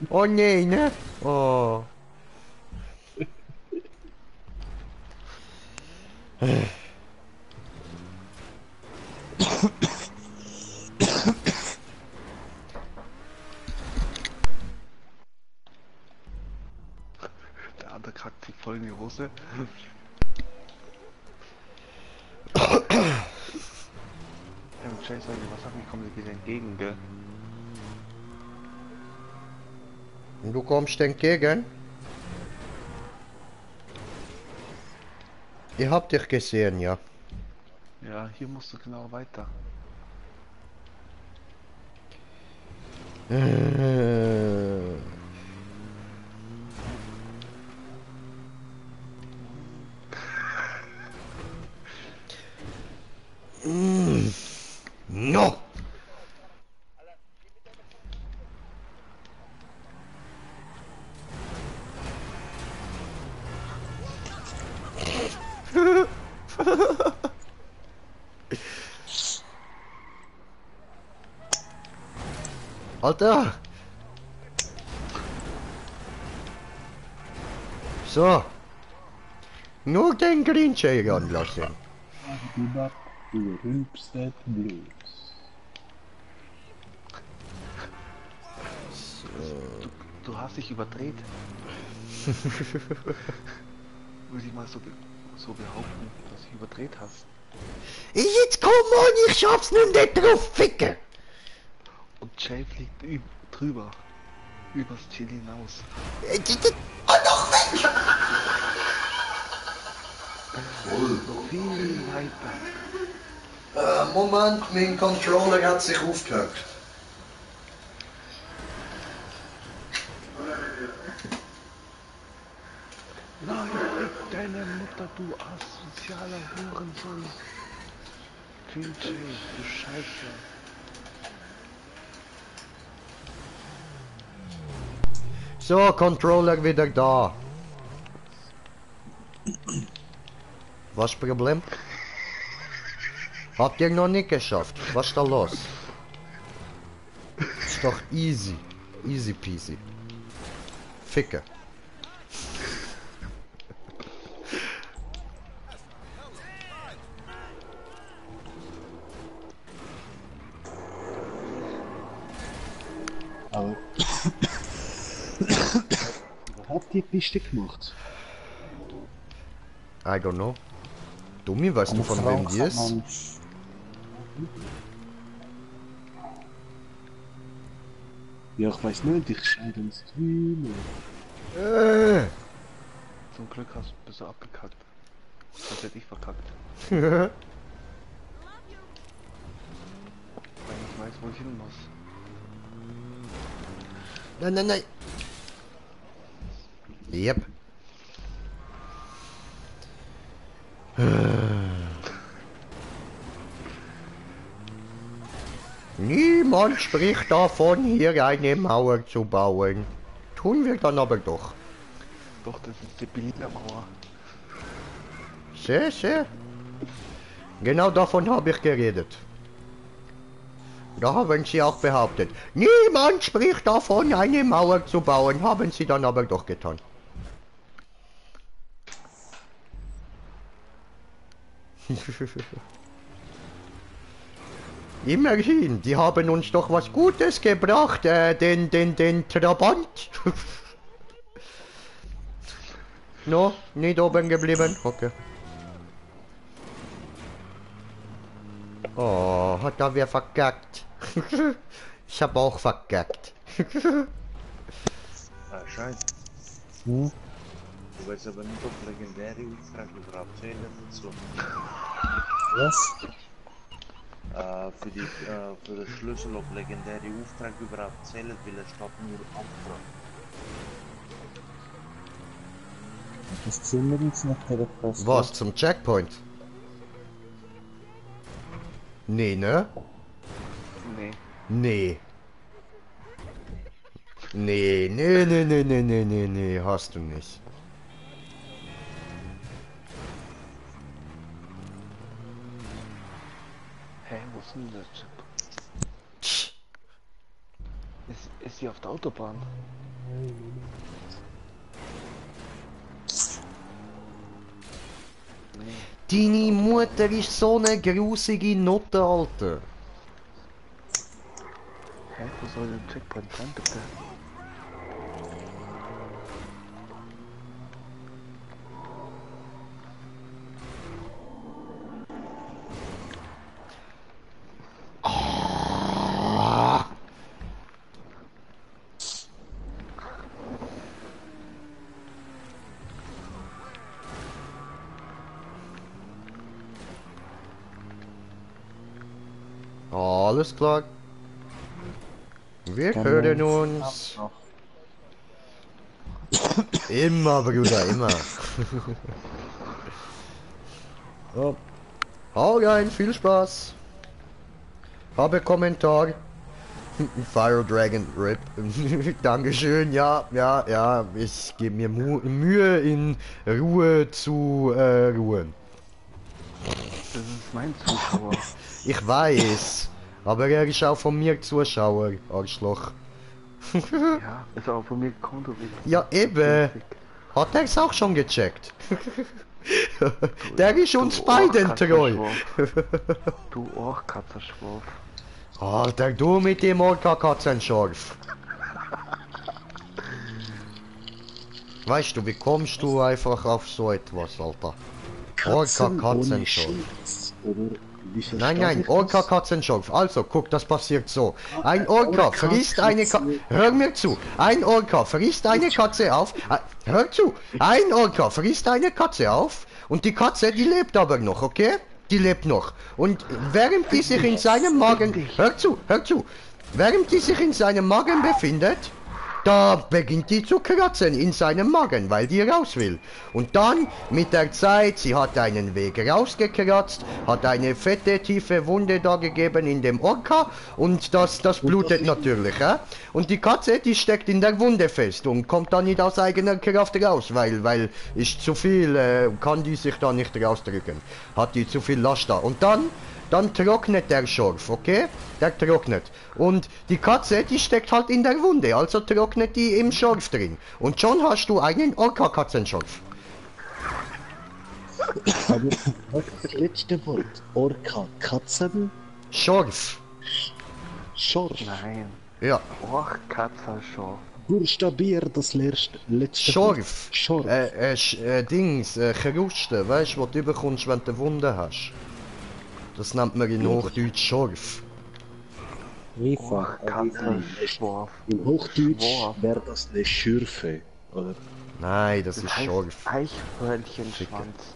Oh nee, ne? Oh. Der andere kackt sich voll in die Hose. Ja, und Jay sagt, was sagt, ich komme dir wieder entgegen, gell? Und du kommst entgegen? Ich hab dich gesehen, ja. Ja, hier musst du genau weiter. No! Alter! So. Nur den Green Jay ranlassen. Du rülpst Blues. Du hast dich überdreht. Würde ich mal so behaupten, dass du überdreht hast. Jetzt komm on, ich schaff's nicht mehr drauf, Ficke! Und Jay fliegt drüber. Übers Ziel hinaus. Noch viel weiter. Moment, mein Controller hat sich aufgehört. Nein, deine Mutter, du asozialer Hurensohn. Green Jay, du Scheiße. So, Controller wieder da. Was ist das Problem? Habt ihr noch nicht geschafft? Was ist da los? Ist doch easy. Easy peasy. Ficke. Aber. Wer hat die Piste gemacht? I don't know. Dummi, weißt du von wem die ist? Ja, ich weiß nicht, ich scheide ins Stream. Zum Glück bist du abgekackt. Sonst hätte ich verkackt. Nein, Weil ich weiß, wo ich hin muss. nein. Yep. Niemand spricht davon, hier eine Mauer zu bauen. Tun wir dann aber doch. Doch, das ist die Berliner Mauer. Sehr. Genau davon habe ich geredet. Da haben sie auch behauptet, niemand spricht davon, eine Mauer zu bauen, haben sie dann aber doch getan. Immerhin, die haben uns doch was Gutes gebracht, den Trabant. No, nicht oben geblieben? Okay. Oh, hat da wer verkackt. Ich hab auch verkackt. Ah, scheint. Hm? Du weißt aber nicht, ob legendäre Ultras überhaupt zählen dazu. Was? für das Schlüssel, ob legendäre Aufträge überhaupt zählen, weil es steht nur Auftrag. Das ziehen wir uns nach der Quest. Was, zum Checkpoint? Nee, ne? Nee. Nee. Nee, hast du nicht. Hä, wo ist denn der Chip? Ist sie auf der Autobahn? Nee. Deine Mutter ist so eine grusige Nutte, Alter. Hä, wo soll der Checkpoint sein, bitte? Ah. Alles klar. Wir hören uns. Immer, Bruder, immer. Oh, Hau rein, viel Spaß. Habe Kommentar. Fire Dragon Rip. Dankeschön, ja. Ich gebe mir Mühe, in Ruhe zu ruhen. Das ist mein Zuschauer. Ich weiß. Aber er ist auch von mir Zuschauer, Arschloch. Ja, ist auch von mir gekommen, du bist. Ja, eben. Hat er es auch schon gecheckt? Der ist uns beiden treu. Du Ohrkatzenschwurf. Alter, du mit dem Orca-Katzenschorf. Weißt du, wie kommst du einfach auf so etwas, Alter? Orca-Katzenschorf. Nein, Orca-Katzenschorf. Also, guck, das passiert so. Ein Orca frisst eine Katze. Hör mir zu. Ein Orca frisst eine Katze auf. Hör zu. Ein Orca frisst eine Katze auf. Und die Katze, die lebt aber noch, okay? Die lebt noch. Und während die sich in seinem Magen... Hör zu. Während die sich in seinem Magen befindet... Da beginnt die zu kratzen in seinem Magen, weil die raus will. Und dann, mit der Zeit, sie hat einen Weg rausgekratzt, hat eine fette, tiefe Wunde da gegeben in dem Orca und das blutet natürlich. Und die Katze, die steckt in der Wunde fest und kommt dann nicht aus eigener Kraft raus, weil ist zu viel, kann die sich da nicht rausdrücken. Hat die zu viel Last da. Und dann trocknet der Schorf, okay? Der trocknet. Und die Katze, die steckt halt in der Wunde, also trocknet die im Schorf drin. Und schon hast du einen Orca-Katzenschorf. Aber was ist das letzte Wort? Orca, Katzen, Schorf. Schorf. Nein. Ja. Ohrkatzenschwurf. Buchstabier das letzte Wort. Schorf. Schorf. Geruste, weißt du, was du bekommst, wenn du eine Wunde hast. Das nennt man in Hochdeutsch Schorf. Riefer. Ohrkatzenschwurf. Im Hochdeutsch Schworf. wäre das eine Schürfe, oder? Nein, das ist heißt Schorf. Eichhörnchenschwanz.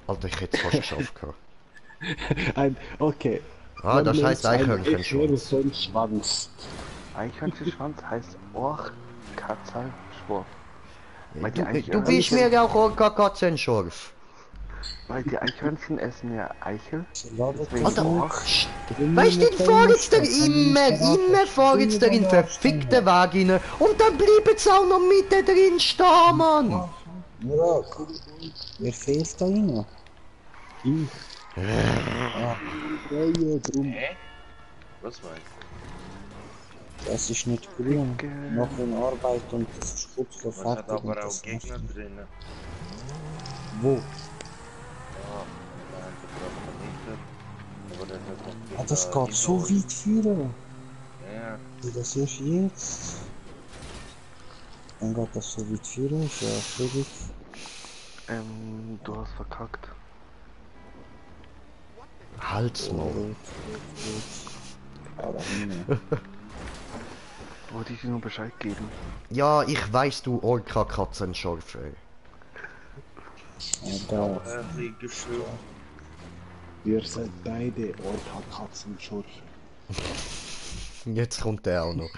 Alter, ich hätte es fast geschafft gehabt. Okay. Ah, das Man heißt nennt's ein Eichhörnchenschwanz. Eichhörnchenschwanz. Eichhörnchenschwanz heißt Ohrkatzenschwurf. Weil die Du bist mir auch Orca-Katzenschorf. Weil die Eichhörnchen essen ja Eichel. Deswegen Alter, Orch. weißt du, fahrt's da immer fahrt's da in verfickte Vagina und dann bleibt's auch noch mitten drin stehen, Mann. Ja, wer fehlt da rein? Ich. Ja, drum. Was meinst Das ist nicht grün. Noch in Arbeit und das ist kurz vor du? Was hat fertig. und aber auch das muss- Gegner drin? Wo? Aber der hat noch Ah, das geht so weit führen. Ja, Wie das ist jetzt. Dann geht das so weit führen, ist ja schwierig. Du hast verkackt. Halt's mal. Gut. Aber nee. Wollte ich dir nur Bescheid geben. Ja, ich weiß, du Orca-Katzenschorf, ey. Da. Geschwür. Ihr seid beide Orca-Katzenschurken. Jetzt kommt der auch noch.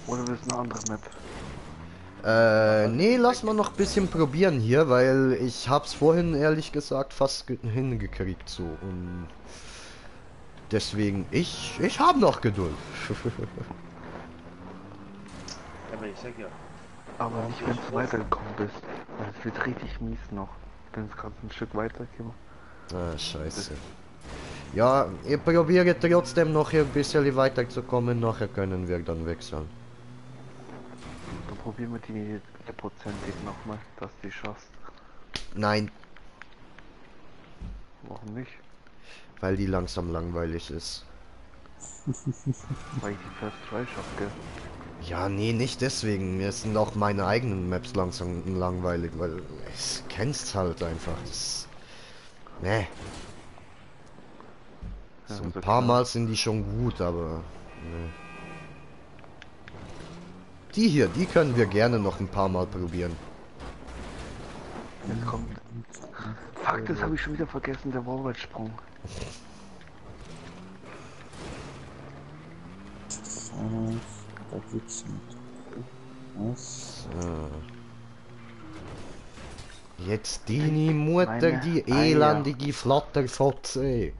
Oder willst du eine andere Map? Nee, lass mal noch ein bisschen probieren hier, weil ich hab's vorhin ehrlich gesagt fast hingekriegt so und deswegen, ich hab noch Geduld. Aber ich sag ja, Aber nicht, wenn du weitergekommen bist. Weil es wird richtig mies noch. Wenn es gerade ein Stück weiterkommt. Ah, scheiße. Ja, ich probiere trotzdem noch hier ein bisschen weiterzukommen, nachher können wir dann wechseln. Dann probieren wir die 100%ig nochmal, dass du die schaffst. Nein, Warum nicht? weil die langsam langweilig ist. Weil ich die First Try schaffe, gell? Ja, nee, nicht deswegen. Mir sind auch meine eigenen Maps langsam langweilig, weil ich kennst halt einfach. Das... Nee. Ja, So ein also paar klar. Mal sind die schon gut, aber... Nee. Die hier, die können wir gerne noch ein paar Mal probieren. Jetzt kommt. Fuck, das habe ich schon wieder vergessen, der Wallride-Sprung. Da gibt's nicht. Was? So. Jetzt deine Mutter, Meine die Eier. elendige Flatterfotze.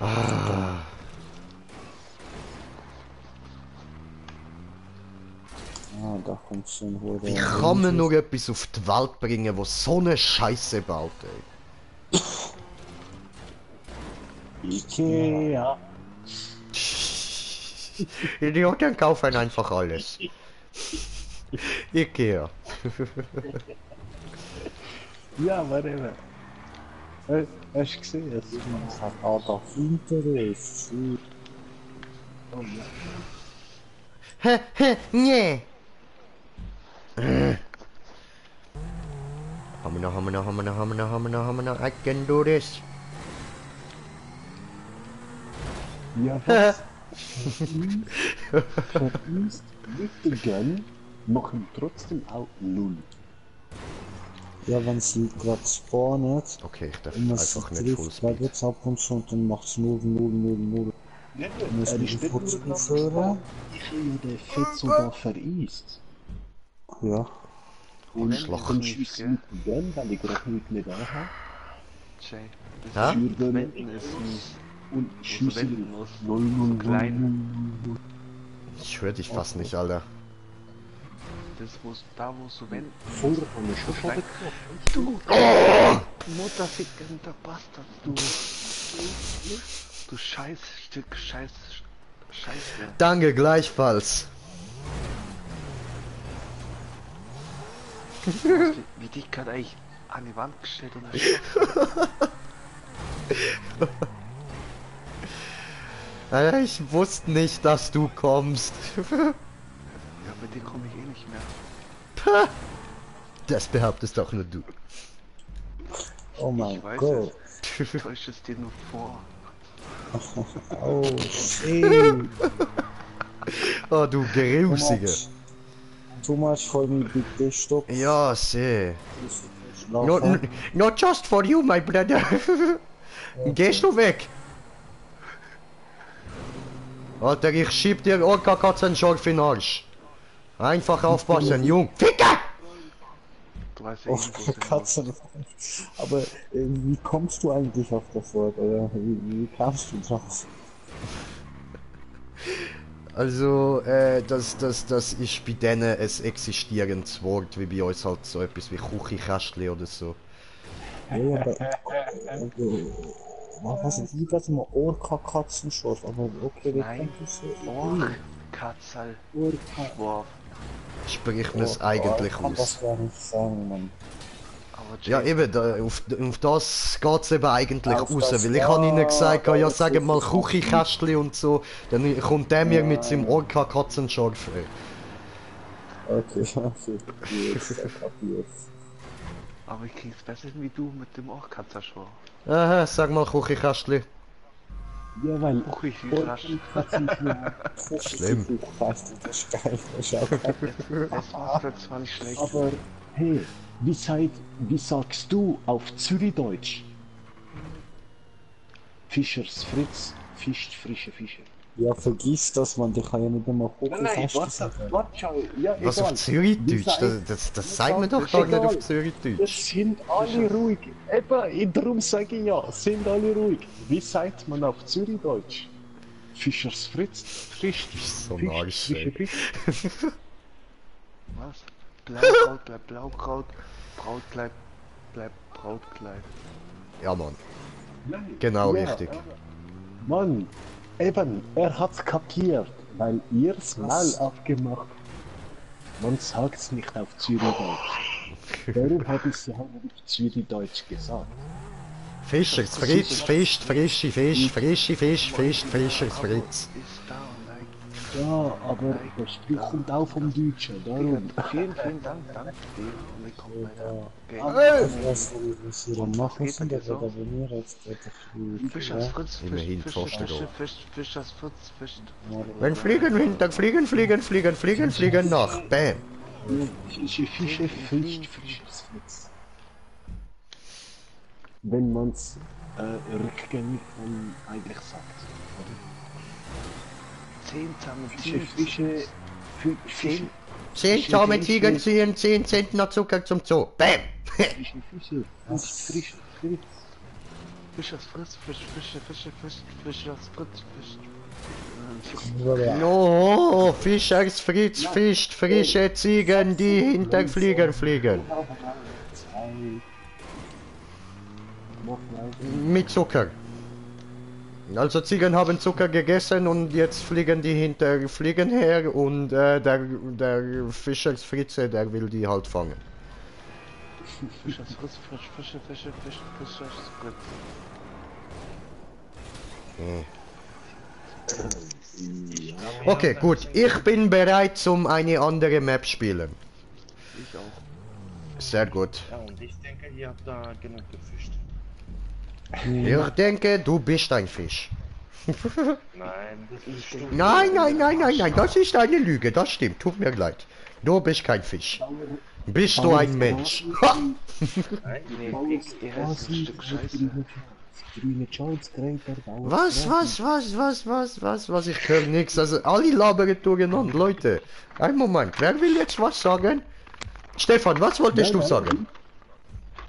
Ah. Ah, da kommt so ein hoher. Wie kann man nur etwas auf die Welt bringen, wo so eine Scheiße baut, ey? Ikea. Idioten kaufen einfach alles. Ikea. Ja, whatever. Hast du gesehen? Es ist Das hat Adolf Interesse. Nee. Hammer, I can do this. Ja, was? Verliest mit dem Gun, machen trotzdem auch 0. Ja, wenn sie gerade spawnen Okay, ich darf und man sie einfach nicht trifft, Fullspeed. bleibt es ab und zu und dann macht es 0, 0, 0, 0. Ja, Muss er man ist die nicht nur Fullspeed das hören? ich habe ja den Fetzo da vereist. Ja. Und Schlacht dann nicht, schießt gell? mit dem Gun, weil ich gerade heute nicht anhabe. Jay. Ha? Für den Wenden ist mies. und schieße wenden muss. 0, 0, 0, klein. 0, 0. Ich höre dich fast nicht, Alter. Das muss, da musst du wenden. Vorher habe ich schon Steig. getroffen. Du Mutterfickender Bastard, du. Du Scheißstück, Scheiße. Danke, gleichfalls. Du hast wie dich gerade eigentlich an die Wand gestellt und erschossen. Alter, ich wusste nicht, dass du kommst. Ja, bei dir komme ich eh nicht mehr. Das behauptest doch nur du. Oh mein Ich weiß Gott. Ich täusche es dir nur vor. Oh, shit. Oh, du Grusige. Thomas, voll mich bitte stopp. Ja, seh. Not, Schlafen. not just for you, my brother. Gehst du weg? Alter, ich schieb dir Orca-Katzenschorf in den Arsch. Einfach aufpassen, Jung. Ficker! Du weißt ja Oh, eh nicht, wo es Katzen. Aber wie kommst du eigentlich auf das Wort? Oder wie kamst du drauf? Also, das ist bei denen ein existierendes Wort, wie bei uns halt so etwas wie Küchenkästchen oder so. Ja, aber. Was ist wie das immer Orca-Katzenschorf? Aber okay, wie Nein. kommt das so? Katzal. Orca. Wow. Sprich mir es eigentlich Ich kann aus. das gar nicht sagen, Mann. Aber Jay, Ja, eben, auf das geht's eben eigentlich Auf raus, das- weil ich habe ihnen gesagt, ja, das sag ist mal so. Küchenkästchen und so, dann kommt der mir mit seinem Orca-Katzenschorf. Okay, okay. Jetzt, ich kapiert. aber ich krieg's besser hin wie du mit dem Orchkatzer-Show. Aha, sag mal Küchenkästchen. Ja, weil Och, ich bin überrascht. Schlimm. Das ist geil. Das ist auch geil. Das war zwar nicht schlecht. Aber Hey, wie sagst du auf Zürichdeutsch? Fischers Fritz fischt frische Fische. Ja, vergiss das, man, der kann ja nicht einmal Hochfest sagen. warte, schau. Ja, Was egal. auf Zürichdeutsch? Das sagt man doch gar nicht auf Es Zürichdeutsch. sind alle ruhig. Eben, darum sage ich ja, sind alle ruhig. Wie sagt man auf Zürichdeutsch? Fischers Fritz fischt So ein Arsch, frische ey. Fische. Was? Blaukraut bleibt Blaukraut, Brautkleid bleibt Brautkleid. Ja, Mann. Genau Ja, richtig. Mann, eben, er hat's kapiert, weil ihr's Maul aufgemacht. Man sagt's nicht auf Zürichdeutsch. Darum habe ich es halt auf Zürichdeutsch gesagt. Fischers Fritz fischt frische Fisch, frische Fisch fischt Fischers Fritz. Ist da und like. Ja, aber der Spruch kommt auch vom Deutschen, darum. Vielen Dank, danke dir. Und wir kommen weiter. Okay. Was wir dann machen müssen, der wird aber mir jetzt Fischers Fritz, Immerhin Fisch, Pfosten da. Fischers Fritz, fischt. Wenn Fliegen Wind, dann fliegen nach. Bam. Fische fischt frisches Fritz. Wenn man's rückgängig eigentlich sagt. 10 Fische, Fische, 10 zahme Ziegen ziehen, 10 Zentner Zucker zum Zoo. Bam. Fische, frisches Fritz. Fischers Fritz, Fischers Fritz, fischt. No, Fischers Fritz fischt frische Ziegen, die hinter Flieger fliegen. Mit Zucker. Also Ziegen haben Zucker gegessen und jetzt fliegen die hinter Fliegen her und der Fischers Fritze, der will die halt fangen. Fischers Fritz, Fischers Fritz. Okay, gut. Ich bin bereit zum eine andere Map spielen. Ich auch. Sehr gut. Ja, und ich denke, ihr habt da genug gefischt. Ich denke, du bist ein Fisch. Nein, das ist Nein, das ist eine Lüge, das stimmt, tut mir leid. Du bist kein Fisch. Bist du ein Mensch? Ha! Nein, Er ist ein Stück Scheiße. Grüne Chance, Gräber, Bauer. Was? Ich höre nichts. Also alle labern durcheinander, Leute. Ein Moment, wer will jetzt was sagen? Stefan, was wolltest du sagen?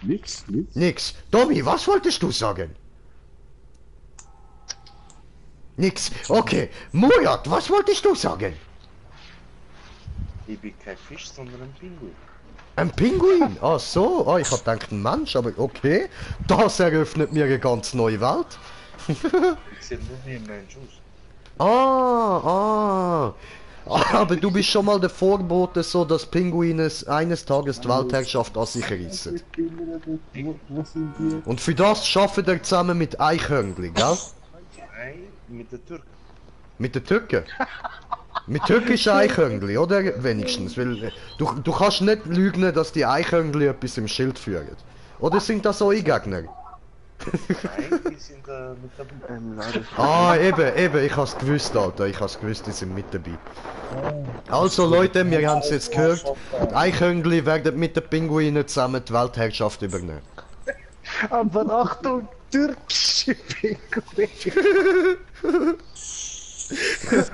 Nix. Nix. Tommy, was wolltest du sagen? Nix. Okay. Murat, was wolltest du sagen? ich bin kein Fisch, sondern ein Pinguin. Ein Pinguin? Ach so. Ah, ich hab gedacht ein Mensch, aber okay. Das eröffnet mir eine ganz neue Welt. Ich sehe nur wie ein Mensch aus. Aber du bist schon mal der Vorbote, so dass Pinguine eines Tages die Weltherrschaft an sich reissen. Wo sind wir? Und für das schaffen wir zusammen mit Eichhörnchen, gell? Nein, mit der Türk. Mit den Türken. Mit türkischen Eichhörnchen, oder? Wenigstens. Weil du kannst nicht lügen, dass die Eichhörnchen etwas im Schild führen. Oder sind das eure Gegner? Nein, die sind mit dabei. Leider. Ah, eben, ich hab's gewusst, Alter. Ich hab's gewusst, die sind mit dabei. Also Leute, wir haben es jetzt gehört. Die Eichhörnchen werden mit den Pinguinen zusammen die Weltherrschaft übernehmen. Aber Achtung, türkische Pinguine.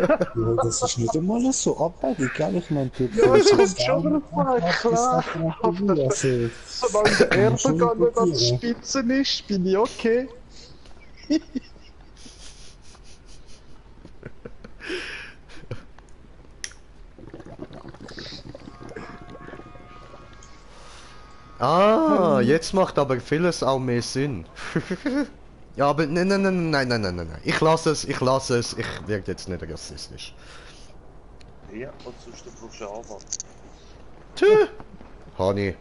Ja, das ist nicht einmal so abwegig, gell? Ich meine, Ja, es kommt schon drauf an, klar. Solange der Erdogan nicht an der Spitze ist, bin ich okay. Ah, jetzt macht aber vieles auch mehr Sinn. Ja, aber nein. Ich lasse es, ich werde jetzt nicht rassistisch. Ja, und sonst du brauchst du Anwalt. Tschö! Honey.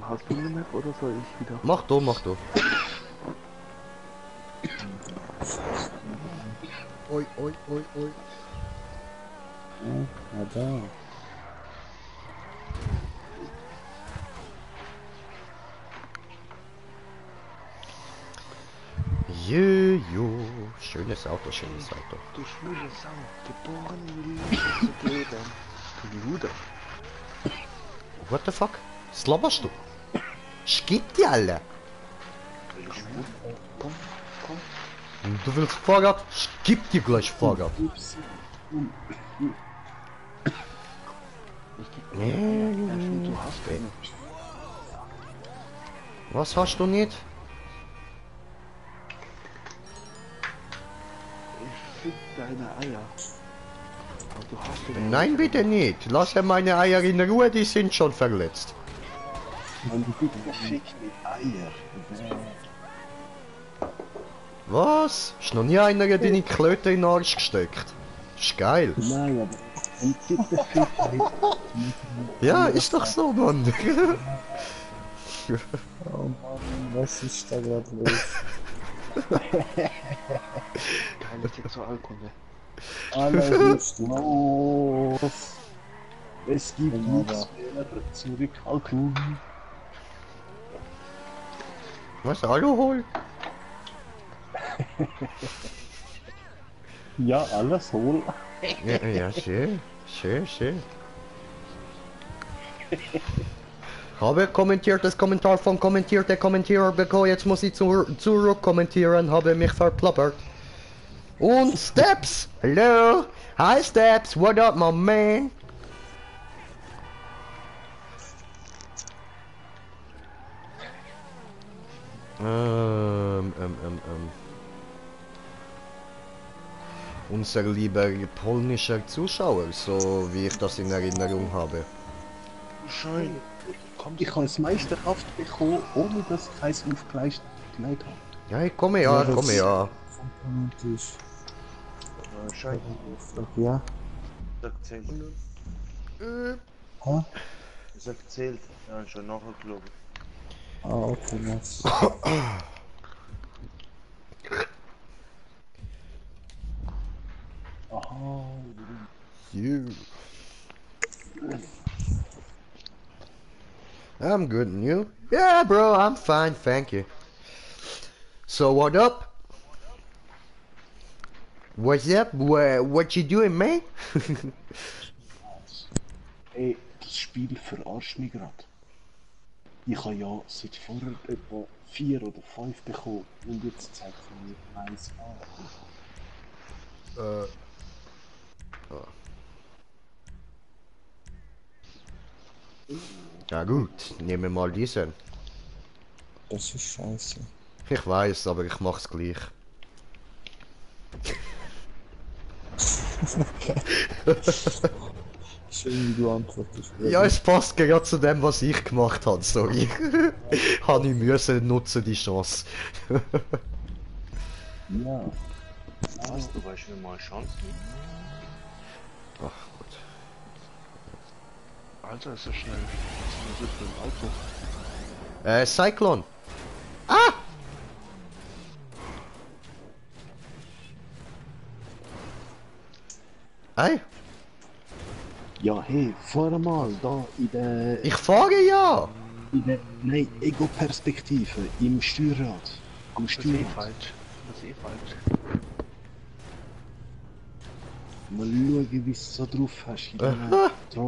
Hast du eine Map oder soll ich wieder? Mach du. Oi. Ja, da. Schönes Auto, schönes Auto. Du schwule Sau, geboren in Lügen zu leben. Du Luder. What the fuck? Was laberst du? Schieb die alle! Komm, komm. Du willst Fahrrad? Gib dir gleich Fahrrad. Du hast keine. Was hast du nicht? Ich fick deine Eier. Aber du hast keine. Nein, bitte nicht. Lass meine Eier in Ruhe, die sind schon verletzt. Man, du fickt mit Eier. Was? Ist noch nie einer deine Klöte in den Arsch gesteckt? Ist geil. Nein, aber bitte fick nicht. Ja, ist doch so, Mann. Oh Mann, was ist da gerade los? Keine Sexualkunde. Alles ist los. Es gibt nichts mehr zurückhalten. Was, Alkohol? Ja, alles hohl. Ja, ja, schön. Schön, schön. Habe kommentiert das Kommentar von kommentierte Kommentierer bekommen, jetzt muss ich zurück kommentieren, habe mich verplappert. Und Steps! Hello! Hi Steps, what up my man? Unser lieber polnischer Zuschauer, so wie ich das in Erinnerung habe. Schein. Ich habe es Meisterschaft bekommen, ohne dass ich eins aufgleich habe. Ja, ich komme ja, Ja, komme das- ja. Fantastisch. Schein. Ja. Sagt zählt. Ah, Sagt zählt. Ja, schon nachher, glaube ich. okay, nice. Aha. You. I'm good, and you? Yeah, bro, I'm fine, thank you. So what up? What's up? What you doing, man? Ey, das Spiel verarscht mich gerade. Ich habe ja seit vorher etwa 4 oder 5 bekommen und jetzt zeigt es mir 1 an. Ja gut, nehmen wir mal diesen. Das ist scheiße. Ich weiß, aber ich mach's gleich. Schön, wie du antwortest. Ja, es passt gerade zu dem, was ich gemacht habe, sorry. Habe ich müssen nutzen, die Chance. Ja. Was, du weißt mir mal Chancen? Ach gut. Alter, ist so schnell. Was ist denn das für ein Auto? Cyclone. Ah! Hey, Ja, hey, fahr mal da ich fahre ja! in der nein, Ego-Perspektive im Steuerrad. Am Das ist Steuerrad. falsch. Das ist falsch. Mal schauen, wie du es so drauf hast. In deiner Aha. Der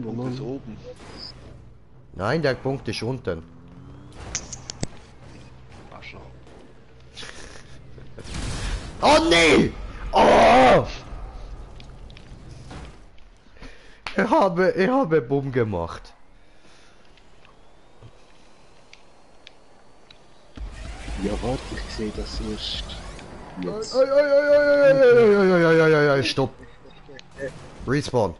Punkt ist oben. Nein, der Punkt ist unten. Arschloch. Oh nee! Oh! Ich habe Bumm gemacht. Ja, warte, ich sehe das erst. Jetzt. Stopp. Respawn.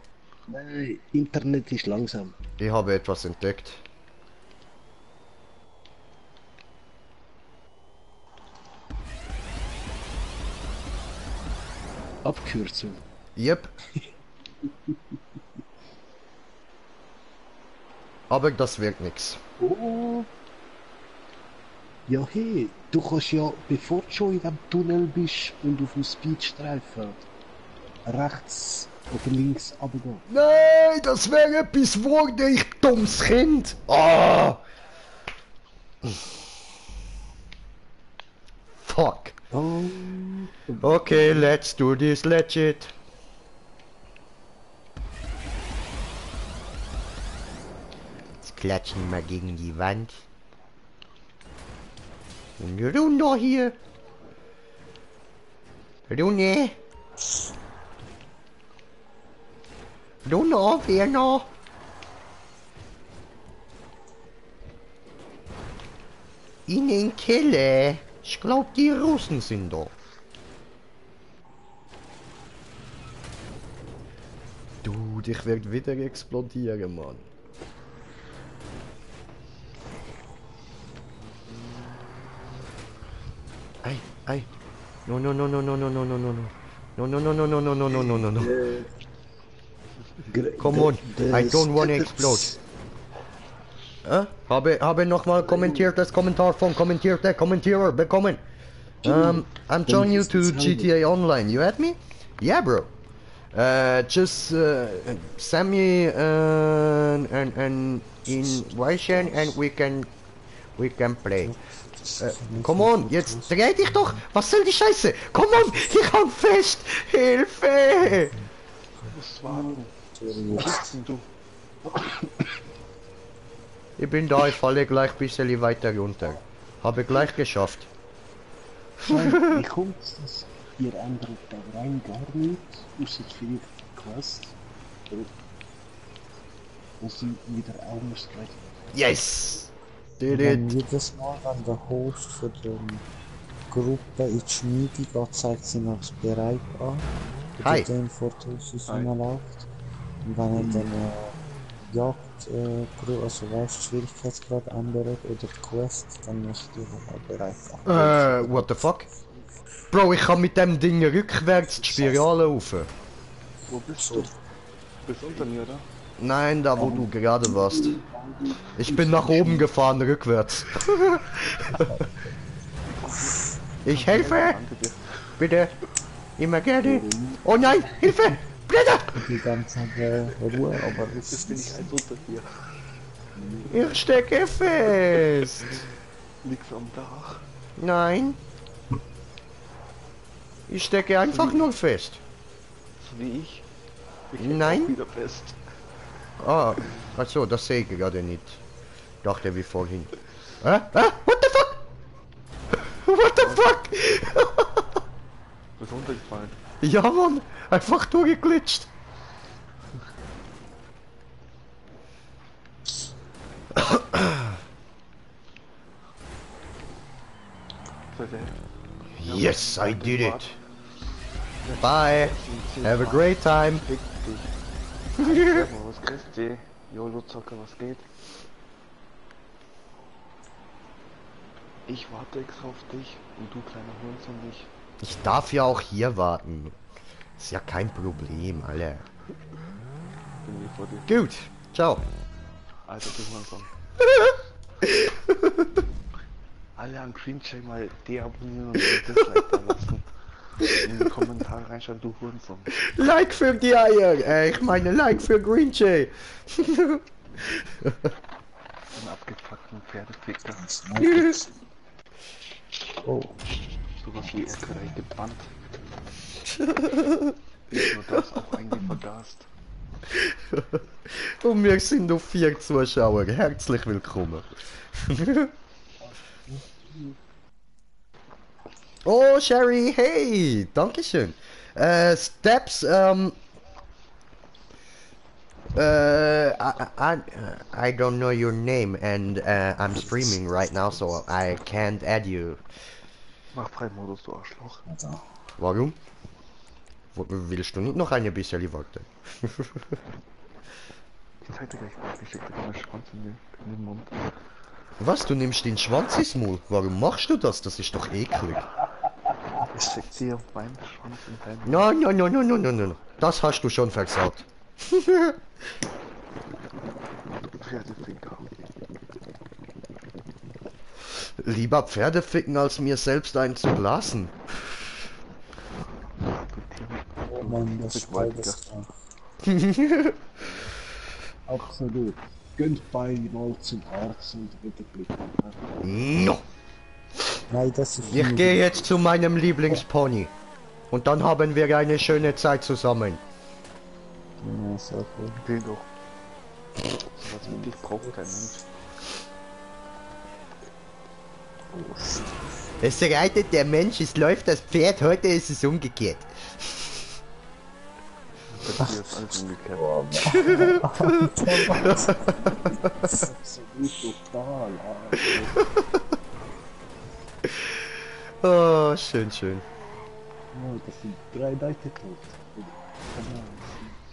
Nein, Internet ist langsam. Ich habe etwas entdeckt. Abkürzung. Yep. Aber das wird nix. Oh. Ja, hey, du kannst ja, bevor du schon in dem Tunnel bist und auf dem Speedstreifen rechts oder links runtergehen. Nein, das wäre etwas wurde, ich dummes Kind. fuck? Oh. Okay, let's do this legit. Jetzt klatschen wir gegen die Wand. Und runter hier. Runter. Runter, Werner. In den Keller. Ich glaub, die Russen sind da. Dude, ich werd wieder explodieren, Mann. Ei. No. No. No. Come on, I don't wanna explode. Habe nochmal kommentiertes Kommentar von Kommentierer bekommen. I'm joining you to GTA Online. You at me? Yeah, bro. Just send me an invitation and we can play. Come on, jetzt dreh dich doch! Was soll die Scheiße? Come on, ich hang fest! Hilfe! Was war denn? Wo bist denn du? Ich bin da, ich falle gleich ein bisschen weiter runter. Habe gleich geschafft. Wie kommt's, dass ihr ändert da rein gar nichts, außer für Quest? Wo sie wieder ausgleichen. Yes! Did Wenn it! jedes Mal, wenn der Host für die Gruppe in die Schmiede geht, zeigt sie noch das Bereit an. Hi. Den Fotos läuft. Und wenn er dann Jagd, also weißt, Schwierigkeitsgrad ändert oder die Quest, dann musst du nochmal bereit an. What the fuck? Bro, ich kann mit dem Ding rückwärts die Spirale rauf. Wo bist du? Bist unter mir, oder? Nein, da wo du gerade warst. Ich bin nach oben gefahren, rückwärts. Ich helfe! Danke dir. Bitte! Immer gerne! Oh nein! Hilfe! Blätter! Die ganze Ruhe, aber Jetzt bin ich halt unter dir. Ich stecke fest! Liegst am Dach. Nein! Ich stecke einfach nur fest. So wie ich. Ich Nein. auch wieder fest. Ah, achso, das sehe ich gerade nicht. Dachte wie vorhin. What the fuck? What the fuck? Du bist runtergefallen. Ja, Mann, einfach durchgeglitscht. So, der- Yes, I did it. Bye. Have a great time. Fick dich. Servus, grüß dich. YOLO Zocker, was geht? Ich warte extra auf dich und du kleiner Hurensohn nicht. Ich darf ja auch hier warten. Ist ja kein Problem, Alter. Bin hier vor dir. Gut, ciao. Alter, du Hurensohn. Alle an Greencheck mal deabonnieren und ein Dislike da lassen. In die Kommentare reinschreiben, du Hurensohn. Like für die Eier. Ich meine Like für Green Jay. Einen abgefuckten Pferdeficker. Oh, Sowas wie Erkerei gebannt. Nicht nur das, auch eigentlich vergast. Und wir sind noch 4 Zuschauer. Herzlich willkommen. Oh, Sherry, hey, dankeschön. Steps, I don't know your name and I'm streaming right now, so I can't add you. Mach Freimodus, du Arschloch. also. Warum? Willst du nicht noch ein bisschen warten? Ich zeig dir gleich mal, ich steck dir meinen Schwanz in den Mund. Was, du nimmst den Schwanz ins Maul? Warum machst du das? Das ist doch eklig. Ich steck dir meinen Schwanz in deinen Mund. No, no, no, no, no, no, no. Das hast du schon versagt. Pferdeficker. Lieber Pferde ficken, als mir selbst einen zu blasen. Oh Mann, das ist Gewaltiger. krank. Absolut. Gönnt beide mal zum Arzt und wieder Glück. No! Nein, das ist Ich gehe jetzt zu meinem Lieblingspony. Und dann haben wir eine schöne Zeit zusammen. Ja, so cool. Will doch. Was mit dich braucht kein Mensch. Es reitet der Mensch, es läuft das Pferd, heute ist es umgekehrt. Das hier ist alles umgekehrt. Das ist absolut total, Alter. Oh, schön, schön. Oh, das sind 3 Leute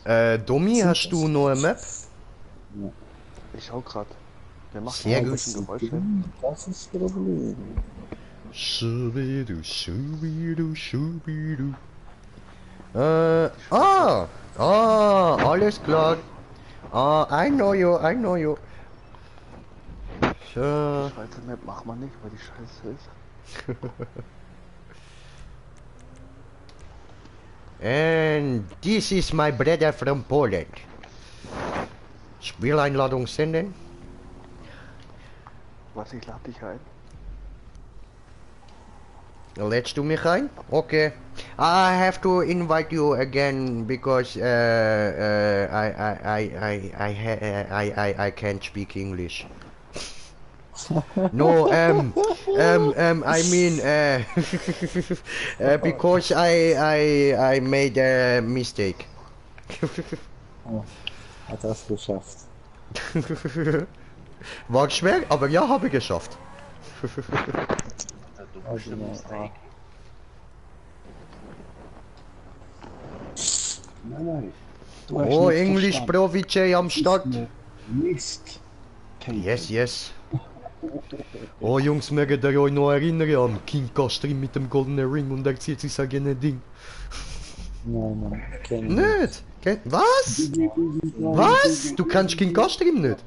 tot. Domi, hast du noch eine Map? Ich schau grad. Der macht Sehr ein gut. bisschen Geräusche. Das ist das Problem. Schubidu, schubidu, schubidu. Alles klar. I know you, I know you. So. Die Schweizer Map macht man nicht, weil die scheiße ist. And this is my brother from Poland. Spieleinladung senden. Was, ich lade dich ein? Lädst du mich ein? Okay. I have to invite you again because I can't speak English. No, I mean, because I made a mistake. Hat das geschafft. War schwer, aber ja, habe ich geschafft. Du bist ein Mistake. Nein. Du hast Oh, nicht English verstanden. Profi J am Start. Mist. Yes, yes. Oh Jungs, mögt ihr euch noch erinnern an King Castrim mit dem goldenen Ring und er zieht sich sein Ding? Nein, kenn ich nicht. Nicht? Was? Was? Du kannst King Castrim nicht?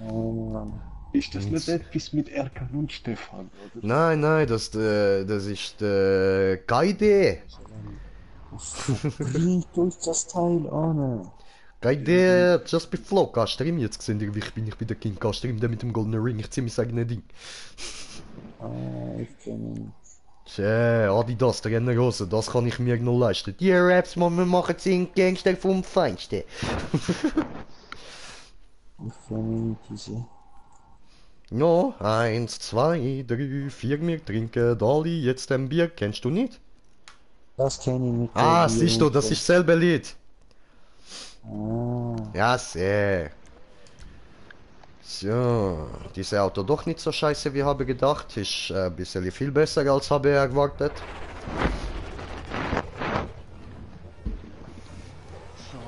Nein. Ist das nicht etwas mit Erkan und Stefan, oder? Nein, nein, das ist keine Idee. Wie tut das Teil an? Keine Idee, just beflow Castrim jetzt gesehen, ich bin der King Castrim, der mit dem goldenen Ring, ich zieh mein eigenes Ding. Ich kenn ihn. Tja, Adidas, der Rennerhose, das kann ich mir noch leisten. Die Raps, man, wir machen 10 Gangster vom Feinsten. Ich kenn ihn, diese. No, 1, 2, 3, 4, wir trinken alle jetzt ein Bier, kennst du nicht? Das kenn ich mit Ah, der siehst du, das ist selbe Lied. Ah, Ja, sehr. So, dieses Auto doch nicht so scheiße wie habe gedacht, ist ein bisschen viel besser als habe erwartet. So,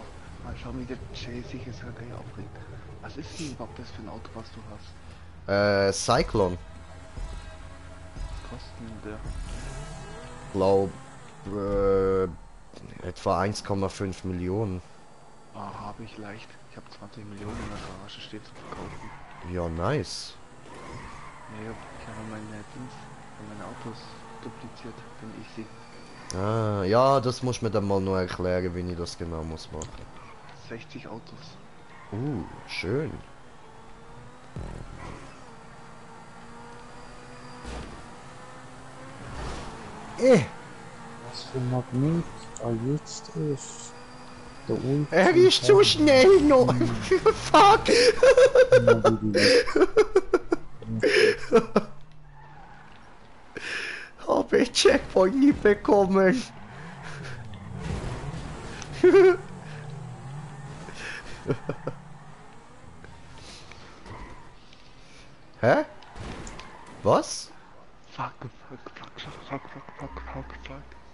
mal schauen, wie der Jay sich jetzt halt gleich aufregt. Was ist denn überhaupt das für ein Auto, was du hast? Cyclone, Was kostet denn der? glaub, etwa 1,5 Millionen. Ah, habe ich leicht. Ich habe 20 Millionen in der Garage steht zu verkaufen. Ja, nice. Ja, ich habe meine Autos dupliziert, wenn ich sie. Ah, ja, das muss mir dann mal nur erklären, wie ich das genau muss machen. 60 Autos. Schön. was für ein Magnet da jetzt ist. Der Ultra. Er ist zu schnell noch. Fuck. Habe ich Checkpoint nicht bekommen. Hä? Was? Fuck.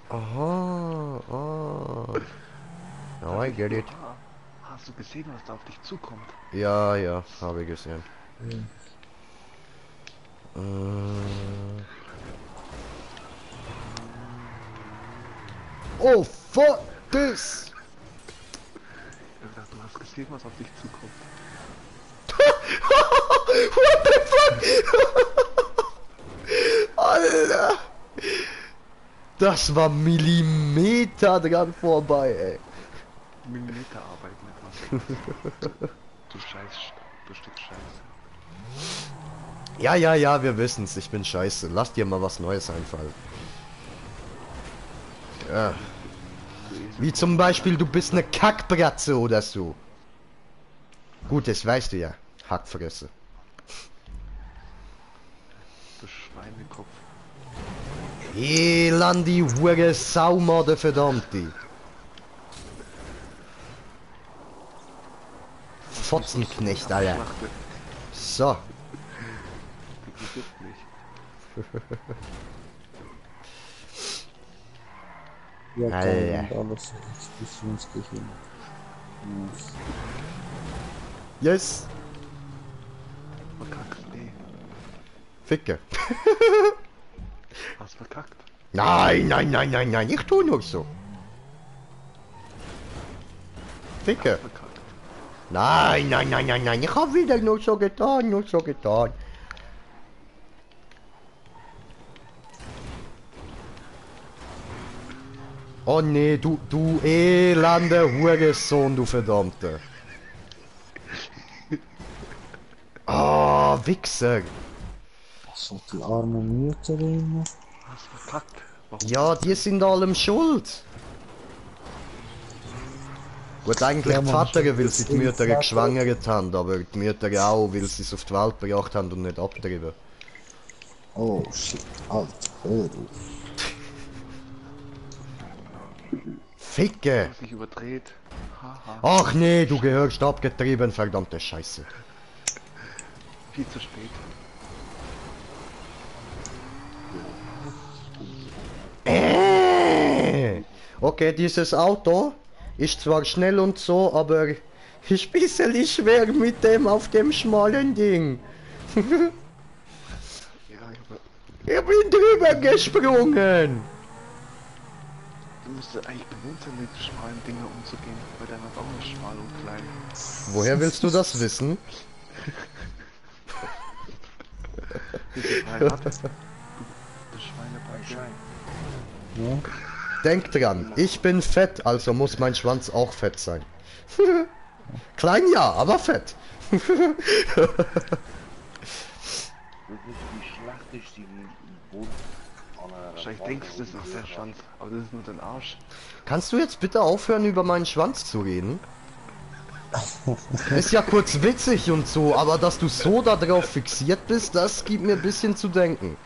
Aha, Now I get it. Ah, hast du gesehen, was da auf dich zukommt? Ja, ja, habe ich gesehen. Oh, fuck this! Ich hab gedacht, du hast gesehen, was auf dich zukommt. What the fuck? Alter! Das war Millimeter dran vorbei, ey. Millimeterarbeit nennt man. Du Stück Scheiße. Ja, ja, ja, wir wissen's. Ich bin scheiße. Lass dir mal was Neues einfallen. Ja. Wie zum Beispiel, du bist eine Kackbratze oder so. Gut, das weißt du ja. Hackfresse. Du Schweinekopf. Elandi Hure Saumade, verdammte. Fotzenknecht, Alter. Schlachte. So. Die gibt nicht. Ja, Alter. und alles Explosionsgehirn. Yes. Verkackt, nee. Ficke. Hast verkackt. Nein, nein, nein, nein, nein. Ich tu nur so. Ficke. Verkackt. Nein, nein, nein, nein, nein. Ich hab wieder nur so getan, nur so getan. Oh nee, du elende Hurensohn, du verdammte. Ah, Wichser. So die armen Mütterinnen. Hast verkackt. Warum? Ja, die sind allem schuld. Gut, eigentlich Ja, die Mann, Vater, weil das sie die ist Mütter Vater. geschwängert haben, aber die Mütter auch, weil sie es auf die Welt gebracht haben und nicht abgetrieben. Oh shit, Alter, hör auf. Ficke! Sich überdreht. Haha. Ach nee, du gehörst abgetrieben, verdammte Scheiße. Viel zu spät. Okay, dieses Auto ist zwar schnell und so, aber ist bisschen schwer mit dem auf dem schmalen Ding. Ja, aber Ich bin drüber gesprungen. du musst eigentlich gewohnt sein, mit schmalen Dingen umzugehen, weil deiner ist auch nur schmal und klein. Woher willst du das wissen? Bitte verheiratet. Du Schweinebacke. Ja? Denk dran, ich bin fett, also muss mein Schwanz auch fett sein. Klein ja, aber fett. Wirklich die schlachtigste Boot an einer Wahrscheinlich denkst du, das ist der Schwanz, aber das ist nur dein Arsch. Kannst du jetzt bitte aufhören, über meinen Schwanz zu reden? Ist ja kurz witzig und so, aber dass du so darauf fixiert bist, das gibt mir ein bisschen zu denken.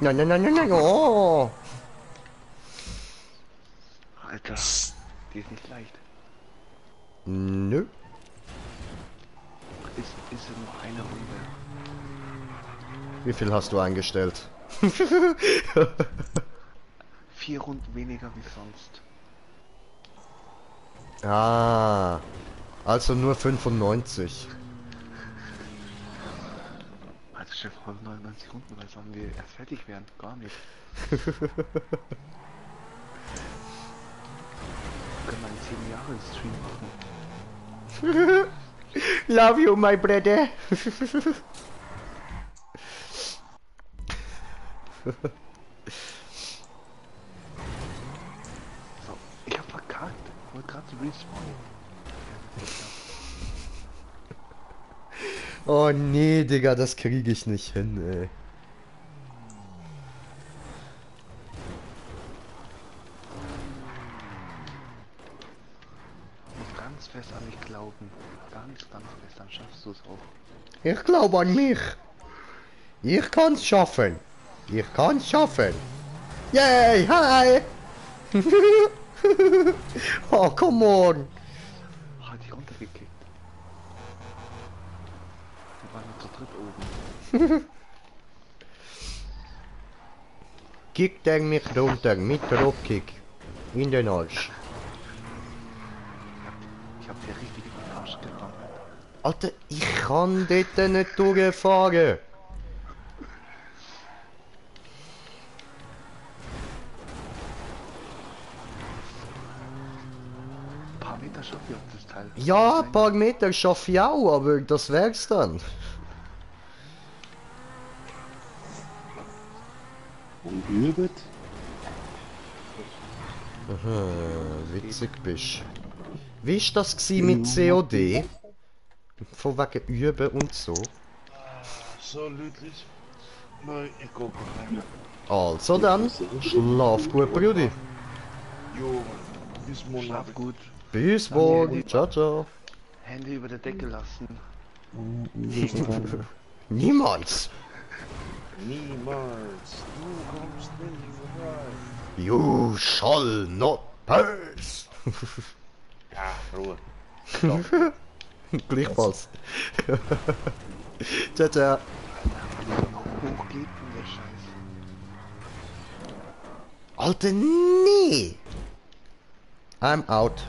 Nein, nein, nein, nein, nein, oh. Alter, die ist nicht leicht. Nö. Ist ja nur eine Runde. Wie viel hast du eingestellt? 4 Runden weniger wie sonst. Ah, also nur 95. Also Chef, 99 Runden, weil sollen wir erst fertig werden? Gar nicht. Können wir einen 10 Jahre Stream machen. Love you, my brother. So, ich hab verkackt. Ich wollte gerade respawnen. Oh nee, Digga, das kriege ich nicht hin, ey. Muss ganz fest an mich glauben. Ganz fest, dann schaffst du es auch. Ich glaube an mich. Ich kann's schaffen. Ich kann's schaffen. Yay, hi. Oh, come on. Hat dich runtergekickt. Wir waren nur zu dritt oben. Kickt er mich runter mit Dropkick. In den Arsch. Ich hab dir richtig in den Arsch gerammt. Alter, ich kann dort nicht durchfahren. Ein paar Meter schafft ihr auf das Teil. Ja, ein paar Meter schaffe ich auch, aber das wär's dann. Und übt. Witzig bist. Wie ist das gsi mit COD? Von wegen Üben und so. So, Lütlis. Nein, ich guck rein. Also dann, schlaf gut, Brudi. Jo, bis morgen. Schlaf gut. Bis morgen. Ciao, ciao. Hände über der Decke lassen. Niemals. Niemals. Du kommst nicht rein. You shall not pass. Ja, Ruhe. Gleichfalls. Ciao, ciao. Hoch geht denn der Scheiß? Alter, nee. I'm out.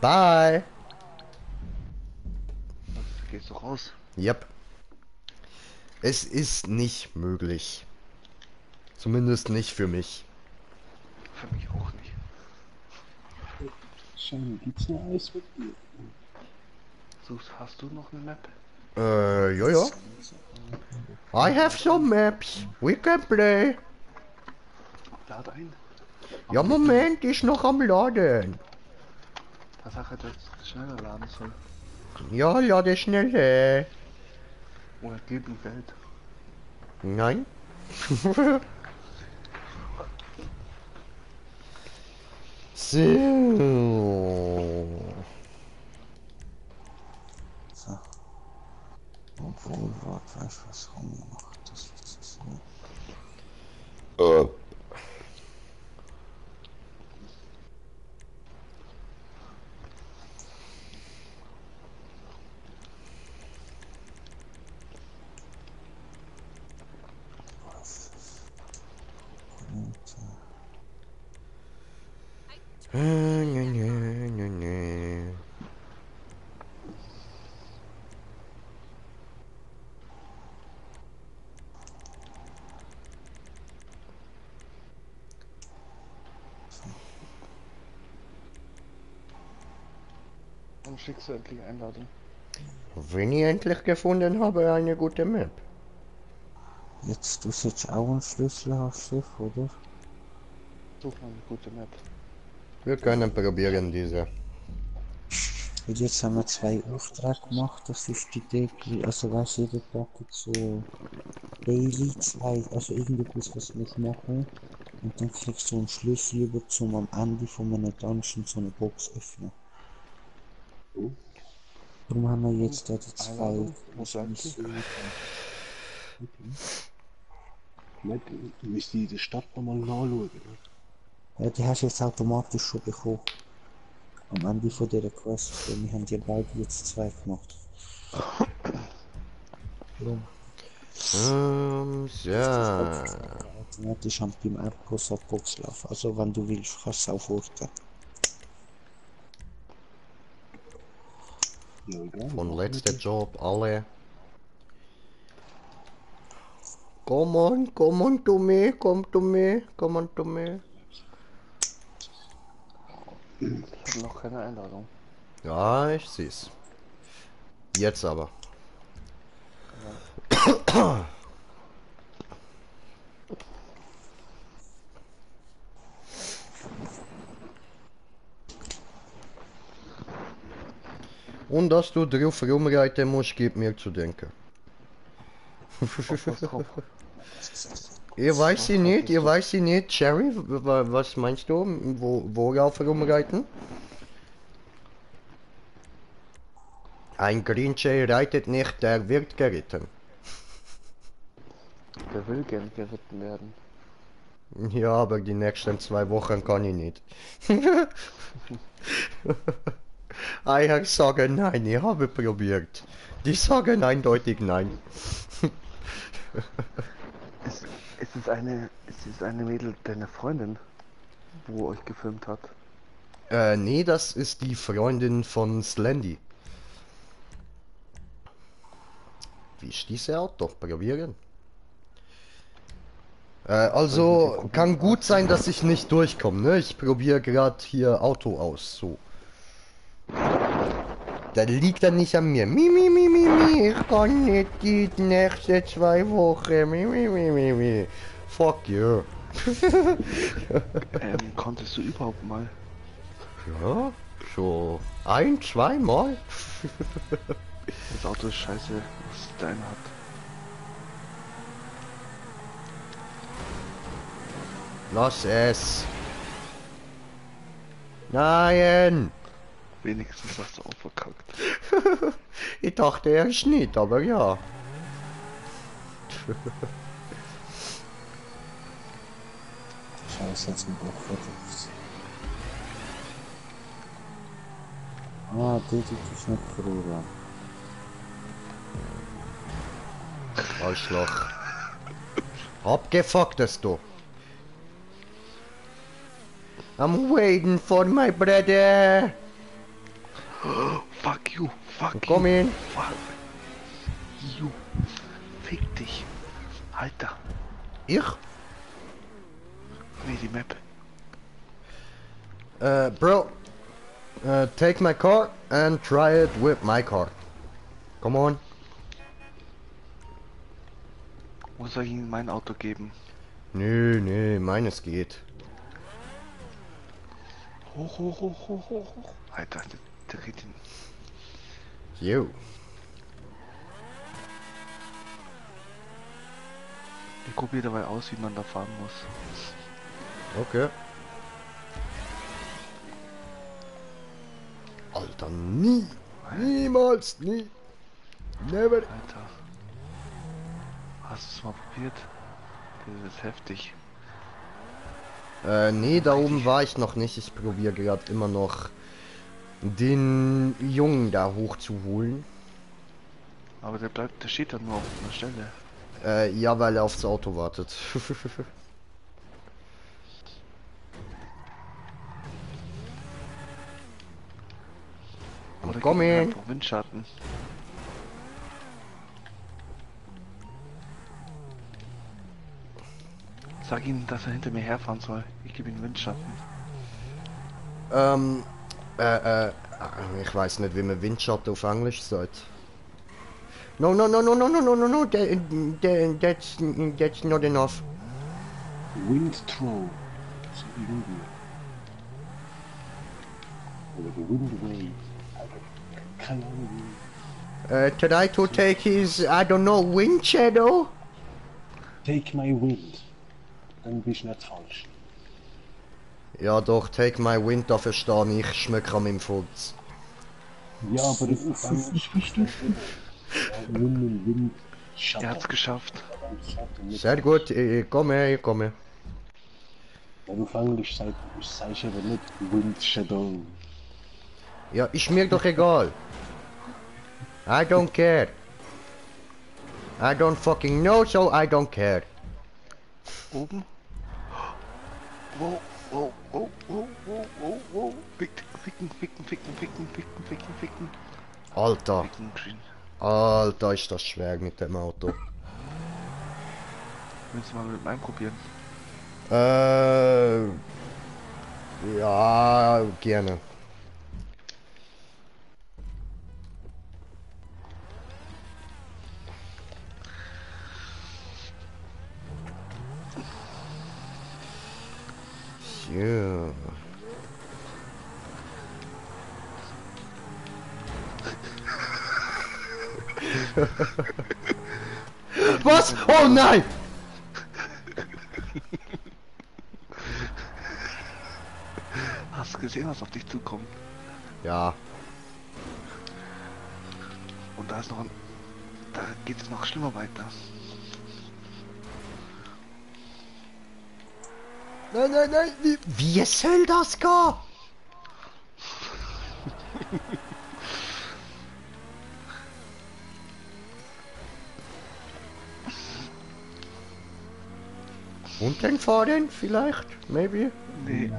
Bye. Was, gehst du raus? Yep. Es ist nicht möglich. Zumindest nicht für mich. Für mich auch nicht. Schein, gibt's noch Eis mit dir? Hast du noch eine Map? Ja, ja. I have some maps. We can play. Lad ein. Ja, Moment, ist noch am Laden. Da sag er, dass es schneller laden soll. Ja, lade schnell. Oder gib ihm Geld. Nein. So. So. Obwohl, warte, weißt du, was haben wir noch? Das ist so. Dann schickst du endlich Einladung. Wenn ich endlich gefunden habe, eine gute Map. Jetzt, du jetzt auch einen Schlüssel aufs Schiff, oder? Such mal eine gute Map. Wir können probieren diese. Und jetzt haben wir 2 Aufträge gemacht, das ist die Idee, also weißt du, jeder Tag gibt so Daily 2, also irgendetwas, was wir machen. Und dann kriegst du einen Schlüssel über zum am Ende von einem Dungeon so eine Box öffnen. Darum haben wir jetzt da die 2 Einladung, wo seid ihr? Missionen. Nicht, müsst ihr die Stadt nochmal nachschauen. Ne? Ja, die hast du jetzt automatisch schon bekommen. Am Ende von dieser Quest. Wir haben die beide jetzt 2 gemacht. Ja. So. Automatisch am beim Airport auf Box laufen. Also wenn du willst, kannst du auch orten. Ja, egal. Von letzter Job alle. Come on to me, come to me, come on to me. Ich habe noch keine Einladung. Ja, ich seh's. Jetzt aber. Und dass du drauf rumreiten musst, gibt mir zu denken. Was drauf? Ihr weiß sie nicht, Cherry, was meinst du, worauf rumreiten? Ein Green Jay reitet nicht, der wird geritten. Der will gern geritten werden. Ja, aber die nächsten 2 Wochen kann ich nicht. Eier sagen nein, ich habe probiert. Die sagen eindeutig nein. Ist es eine Mädel, deine Freundin, wo euch gefilmt hat? Nee, das ist die Freundin von Slendy. Wie ist diese Auto? Probieren. Also, kann gut sein, dass ich nicht durchkomme, ne? Ich probiere gerade hier Auto aus, so. Das liegt dann nicht an mir. Mi, ich kann nicht die nächsten 2 Wochen. Mi. Fuck you. Konntest du überhaupt mal? Ja, so ein, zweimal. Das Auto ist scheiße, was dein hat. Lass es. Nein. Wenigstens hast du auch verkackt. Ich dachte erst nicht, aber ja. Scheiße, jetzt mit auch verdammt. Ah, die tut ich nicht verloren. Arschloch. Abgefucktes du. I'm waiting for my brother. Fuck you, fuck Komm you, hin. fuck you. Fick dich. Alter. Ich? Nee, die Map. Bro. Take my car and try it with my car. Come on. Wo soll ich Ihnen mein Auto geben? Nö, meines geht. Hoch, hoch, hoch, hoch, hoch, hoch. Alter, der geht hin. Jo. Ich probiere dabei aus, wie man da fahren muss. Okay. Alter, nie. Niemals, nie. Never. Alter. Hast du es mal probiert? Das ist heftig. Nee, da oben war ich noch nicht. Ich probiere gerade immer noch den Jungen da hochzuholen. Aber der steht dann nur auf einer Stelle. Ja, weil er aufs Auto wartet. Oder Komm gib ihm hin. einfach Windschatten. Sag ihm, dass er hinter mir herfahren soll. Ich gebe ihm Windschatten. Ähm, ich weiß nicht, wie man Windschatten auf Englisch sagt. No, that's not enough. Wind throw. So irgendwie. Oder die Wind wave. Keine Ahnung wie. Try to take his, I don't know, wind shadow? Take my wind. Dann bist du nicht falsch. Ja doch, take my wind, da verstehe ich, schmecke an meinem Fuß. Ja, aber das ist bist du. Wind, Er Schatten. hat's geschafft. Sehr gut, ich komme. Wenn du auf Englisch sagst du aber nicht Wind Shadow. Ja, ist mir doch egal. I don't care. I don't fucking know, so I don't care. Oben. Wow, wow, wow, wow, wow, wow, wow. Ficken. Alter, Ficken, Green. Alter, ist das schwer mit dem Auto. Willst du mal mit meinem probieren? Ja, gerne. Ja. Was? Oh nein! Hast du gesehen, was auf dich zukommt? Ja. Und da ist noch ein... Da geht es noch schlimmer weiter. Nein. Wie soll das gehen? Und den fahren vielleicht? Maybe? Nee.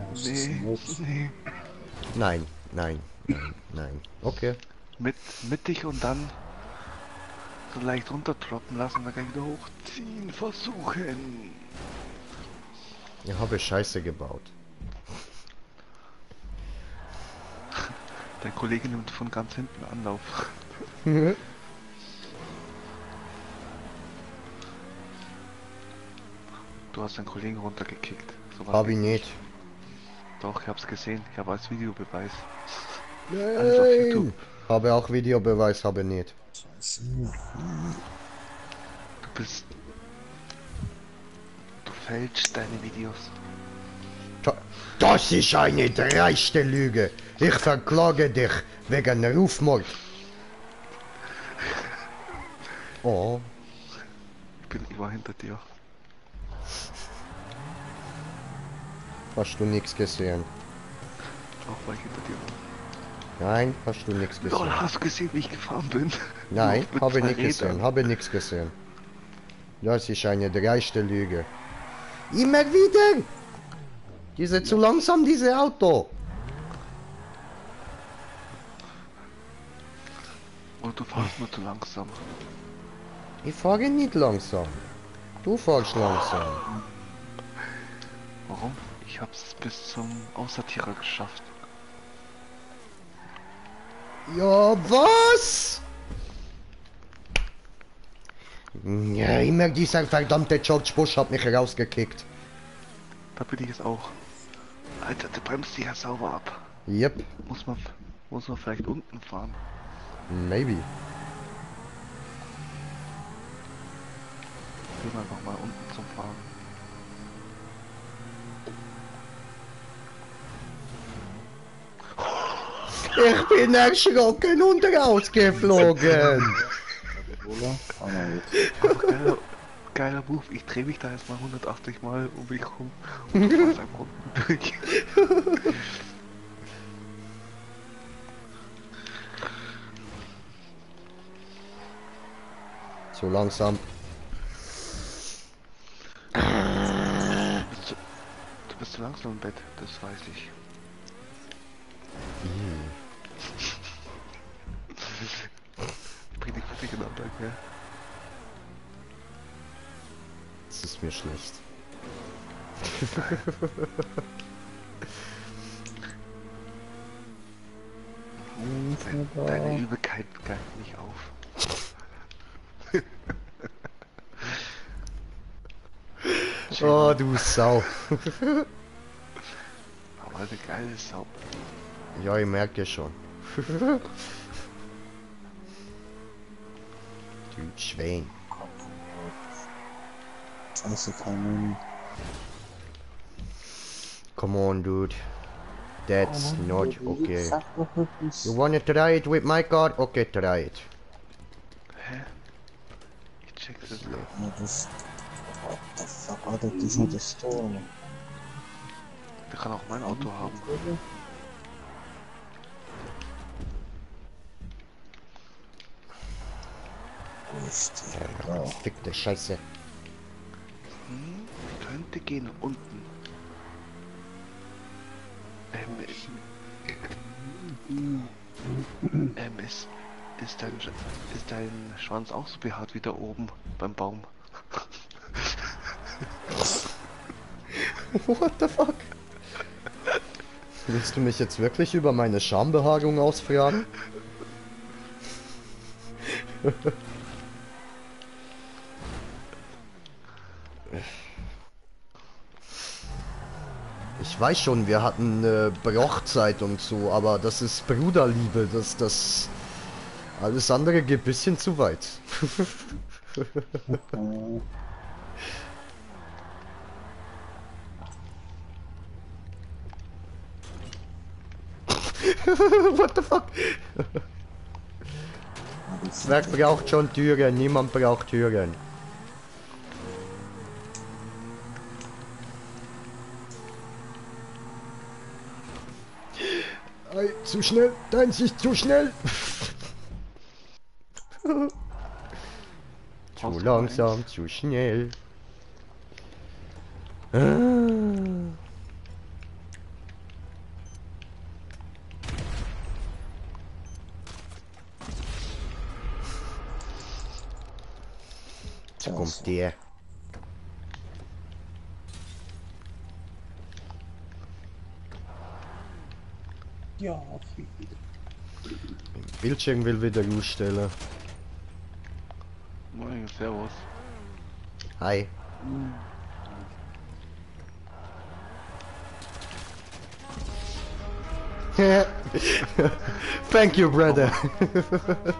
Nein. Okay. Mit dich und dann so leicht runtertroppen lassen, dann kann ich wieder hochziehen versuchen. Ich habe Scheiße gebaut. Der Kollege nimmt von ganz hinten Anlauf. Du hast deinen Kollegen runtergekickt. So Hab ich nicht. Doch, ich hab's gesehen. Ich habe als Videobeweis. Alles auf YouTube. Habe auch Videobeweis, habe nicht. Scheiße. Du fälschst deine Videos. Das ist eine dreiste Lüge. Ich verklage dich wegen Rufmord. Oh. Ich bin immer hinter dir. Hast du nichts gesehen? Auch weil ich hinter dir war. Nein, hast du nichts gesehen. Lol, hast du gesehen, wie ich gefahren bin? Nein, Mit habe zwei nicht gesehen, Rädern. habe nichts gesehen. Das ist eine dreiste Lüge. Immer wieder! Diese zu langsam, diese Auto. Und du fährst nur zu langsam. Ich fahre nicht langsam. Du fährst langsam. Warum? Ich hab's bis zum Aussortierer geschafft. Ja, was? Ja, immer dieser verdammte George Bush hat mich rausgekickt. Da bin ich jetzt auch. Alter, der bremst dich ja sauber ab. Yep, Muss man vielleicht unten fahren? maybe. Gehen wir einfach mal unten zum Fahren. Ich bin erschrocken und rausgeflogen. Oder? Ah, nein, Aber geiler Move. Ich drehe mich da erstmal 180 Mal um mich rum und du fährst einfach unten durch. Zu langsam. Du bist zu langsam im Bett, das weiß ich. Ich bring dich durcheinander, gell? Das ist mir schlecht. Deine Übelkeit greift mich auf. Oh, du Sau. Aber eine geile Sau. Ja, ich merke schon. Du Schwein. Scheiße, kein Muni. Come on, dude. That's not okay. Sag doch wirklich. You wanna try it with my card? Okay, try it. Hä? Ich check's jetzt. Ja, das. What the fuck, Alter, die ist nicht der Store. Der kann auch mein Auto haben. Wo ist der? Ja. Fickte Scheiße. Könnte gehen unten. Ist dein Schwanz auch so behaart wie da oben beim Baum? What the fuck? Willst du mich jetzt wirklich über meine Schambehaarung ausfragen? Ich weiß schon, wir hatten eine Brochzeit und so, aber das ist Bruderliebe, das alles andere geht ein bisschen zu weit. What the fuck? Wer braucht schon Türen? Niemand braucht Türen. Ei, zu schnell, deins ist zu schnell. Zu langsam, zu schnell. Da kommt der. Ja, Bildschirm will wieder umstellen. Moin, servus. Hi. Thank you, brother.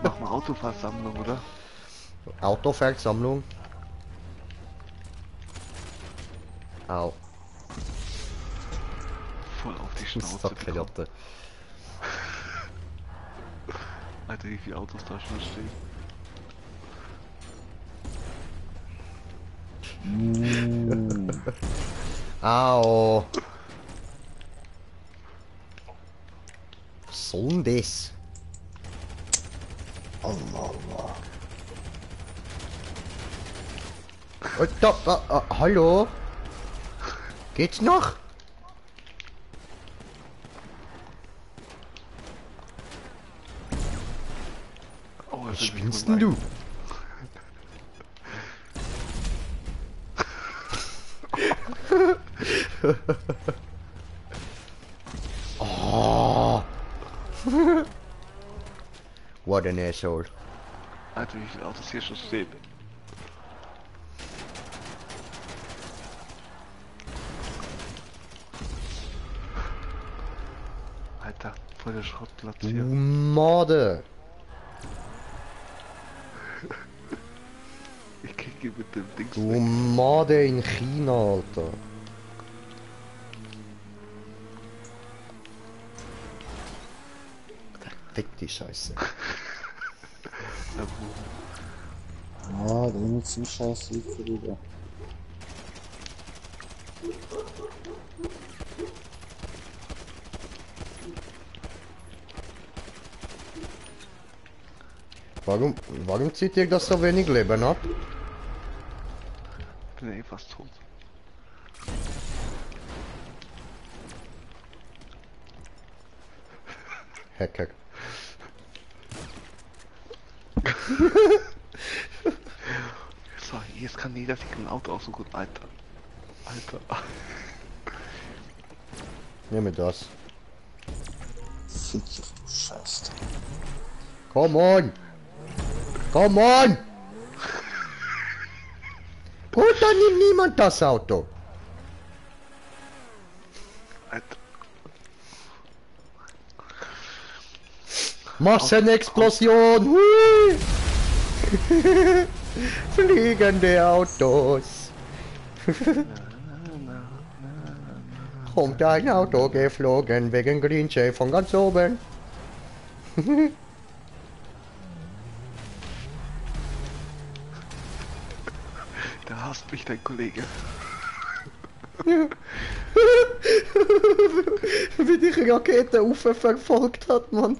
Mach mal Autofahrsammlung, oder? Autoversammlung. Au. Voll auf die Schnauze bekommen. Sackverlotte. Alter, wie viele Autos da schon stehen. Au. Was soll denn das? Allah, Allah. Hallo? Geht's noch? Oh, Was das ist spinnst denn du? Oh. What an asshole. Alter, wie viele Autos hier schon stehen. Alter, voll der Schrottplatz Du hier. Morde. Ich krieg hier mit dem Dings Du weg. Morde in China, Alter. Fick die Scheiße. Ja, wo? Ja, der nimmt zum Scheiß wieder. Warum zieht ihr das so wenig Leben ab? Ich bin ja eh fast tot. Hacker. So, jetzt kann jeder sich ein Auto aussuchen. Alter. Alter. Nehme das. Fick dich, du Scheiß. Come on! Come on! Gut, dann nimmt niemand das Auto. Alter. Massenexplosion! Hui! Fliegende Autos! Kommt ein Auto geflogen wegen Green Jay von ganz oben. Da hasst mich dein Kollege. Wie die Rakete verfolgt hat, Mann.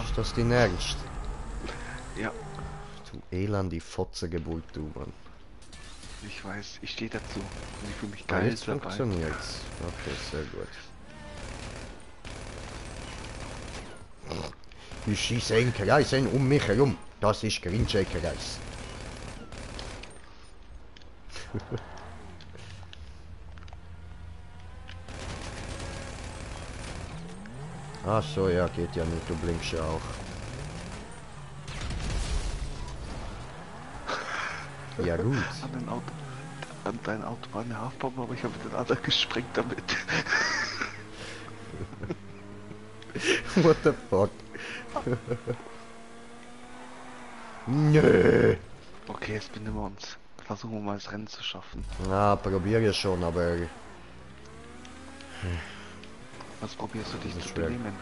Ist das dein Ernst? Ja, Du Elend, die Fotze gebuht, du Mann. ich weiß, ich stehe dazu. Und ich fühle mich Ja, geil jetzt dabei. funktioniert's. Okay, sehr gut. Ich schieße in Kreisen um mich herum. Das ist Green-Jay-Kreis. Ach so, ja, geht ja nicht, du blinkst ja auch. Ja gut. An dein Auto war eine Haftbombe, aber ich habe den anderen gesprengt damit. What the fuck? Nö. Okay, jetzt benimm wir uns. Versuchen wir mal das Rennen zu schaffen. Na, probiere schon, aber Was probierst du dich Das ist zu schwer. benehmen?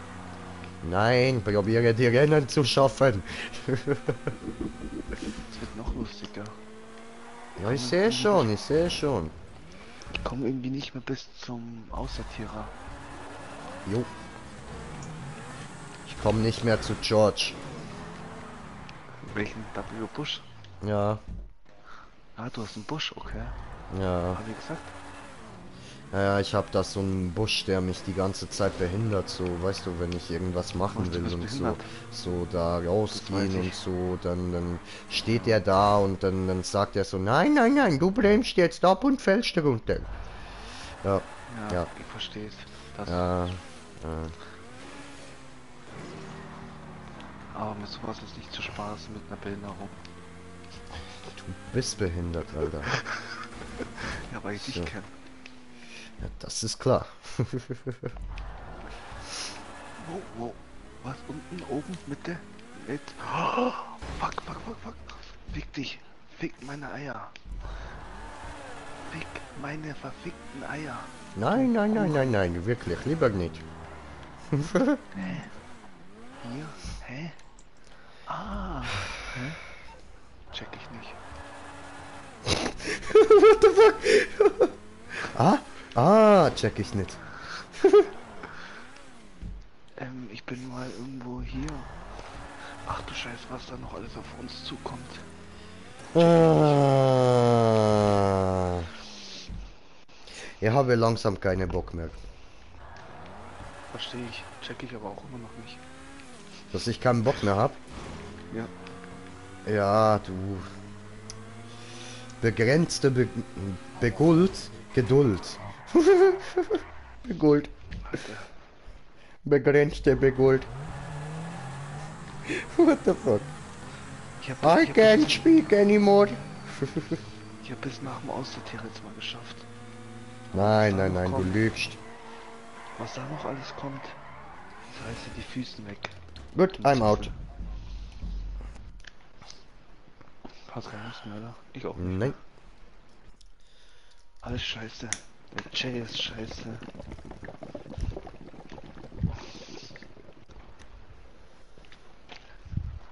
nein, probiere die Rennen zu schaffen. Es wird noch lustiger. Ja, ich sehe schon, ich sehe schon. Ich komme irgendwie nicht mehr bis zum Aussortierer. Jo. Ich komme nicht mehr zu George. Welchen W Busch? Ja, Ah, du hast einen Busch, okay. ja. Hab ich gesagt? Ja, ich habe da so einen Busch, der mich die ganze Zeit behindert, so, weißt du, wenn ich irgendwas machen Was, du will bist und so, behindert? so da rausgehen weiß und ich. so, dann steht er da und dann sagt er so, nein, nein, nein, du bremst jetzt ab und fällst runter. Ja, Ja, Ja. ich verstehe es. Das ja, ja. Aber mit sowas ist nicht zu spaßen mit einer Behinderung. Du bist behindert, Alter. Ja, weil ich dich So. kenne. Ja, das ist klar. Wo? Was? Unten, oben, Mitte? Mit. Oh, fuck. Fick dich. Fick meine Eier. Fick meine verfickten Eier. Nein, wirklich, lieber nicht. Hier? Hä? Ah. Hä? Check ich nicht. What the fuck? Check ich nicht. Ich bin mal irgendwo hier. Ach du Scheiße, was da noch alles auf uns zukommt. Ich habe langsam keine Bock mehr. Verstehe ich. Check ich aber auch immer noch nicht. Dass ich keinen Bock mehr habe? Ja. Ja, du. Begrenzte Geduld. Beguld. Alter. Begrenzte Beguld. What the fuck? Ich hab I can't speak anymore. Ich hab bis nach dem Aussortieren jetzt mal geschafft. Nein, du lügst. Was da noch alles kommt, das reißt dir die Füße weg. Gut, I'm out. Hast keine Lust mehr, oder? Ich auch nicht. Nein. Alles scheiße. Der Jay ist scheiße.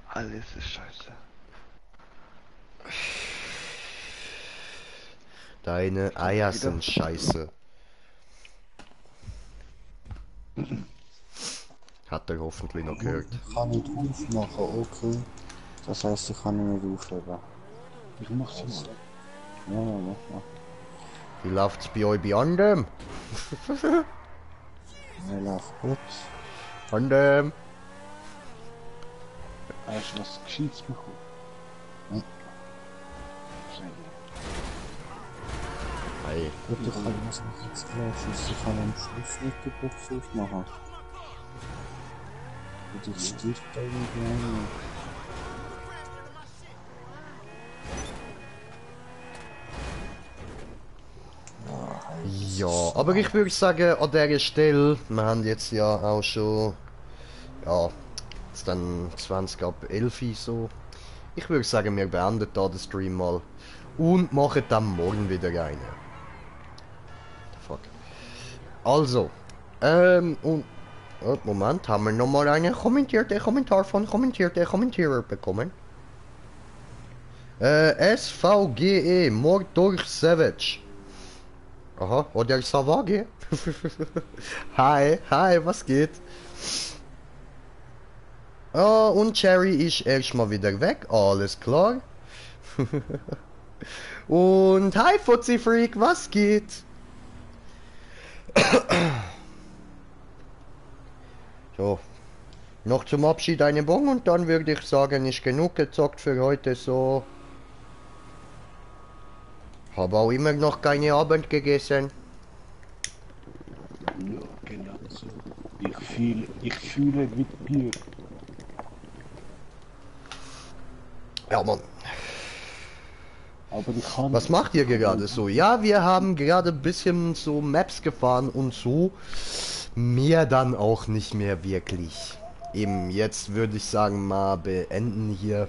Alles ist scheiße. Deine Eier sind scheiße. Hat er hoffentlich noch gehört. Ich kann nicht aufmachen, okay. Das heißt, ich kann ihn nicht aufheben. Ich mach sie mal. Ja, mach mal. Wie läuft's bei euch bei anderem? Ja, läuft gut. Anderem. Hast du was Gescheites bekommen? Ja. Hey. Gut, ich kann das nicht jetzt gleich schießen. Ich kann am Schluss nicht die Box aufmachen. Und jetzt stirbt da irgendwie einer. Ja, aber ich würde sagen, an dieser Stelle, wir haben jetzt ja auch schon, ja, jetzt dann 20 ab 11 so. Ich würde sagen, wir beenden da den Stream mal und machen dann morgen wieder rein. Fuck. Also, und, Moment, haben wir nochmal einen Kommentar von Kommentierer bekommen. SVGE, Mord durch Savage. Aha, oder Savage. Hi, was geht? Oh, und Cherry ist erstmal wieder weg, alles klar. Und hi Fuzzy Freak, was geht? So, noch zum Abschied eine Bon und dann würde ich sagen, ist genug gezockt für heute so. Habe auch immer noch keine Abend gegessen. Ja, genau so. Ich fühle wie Bier. Ja, Mann. Aber ich kann... Was macht ihr gerade so? Ja, wir haben gerade ein bisschen so Maps gefahren und so. Mehr dann auch nicht mehr wirklich. Eben, jetzt würde ich sagen, mal beenden hier.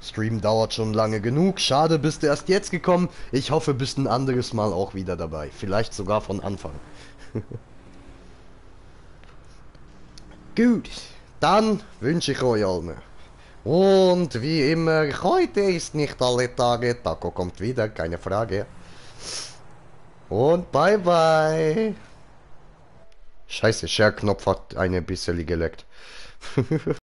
Stream dauert schon lange genug. Schade, bist du erst jetzt gekommen. Ich hoffe, bist ein anderes Mal auch wieder dabei. Vielleicht sogar von Anfang. Gut, dann wünsche ich euch allen. Und wie immer, heute ist nicht alle Tage. Taco kommt wieder, keine Frage. Und bye bye. Scheiße, Share-Knopf hat eine bisschen geleckt.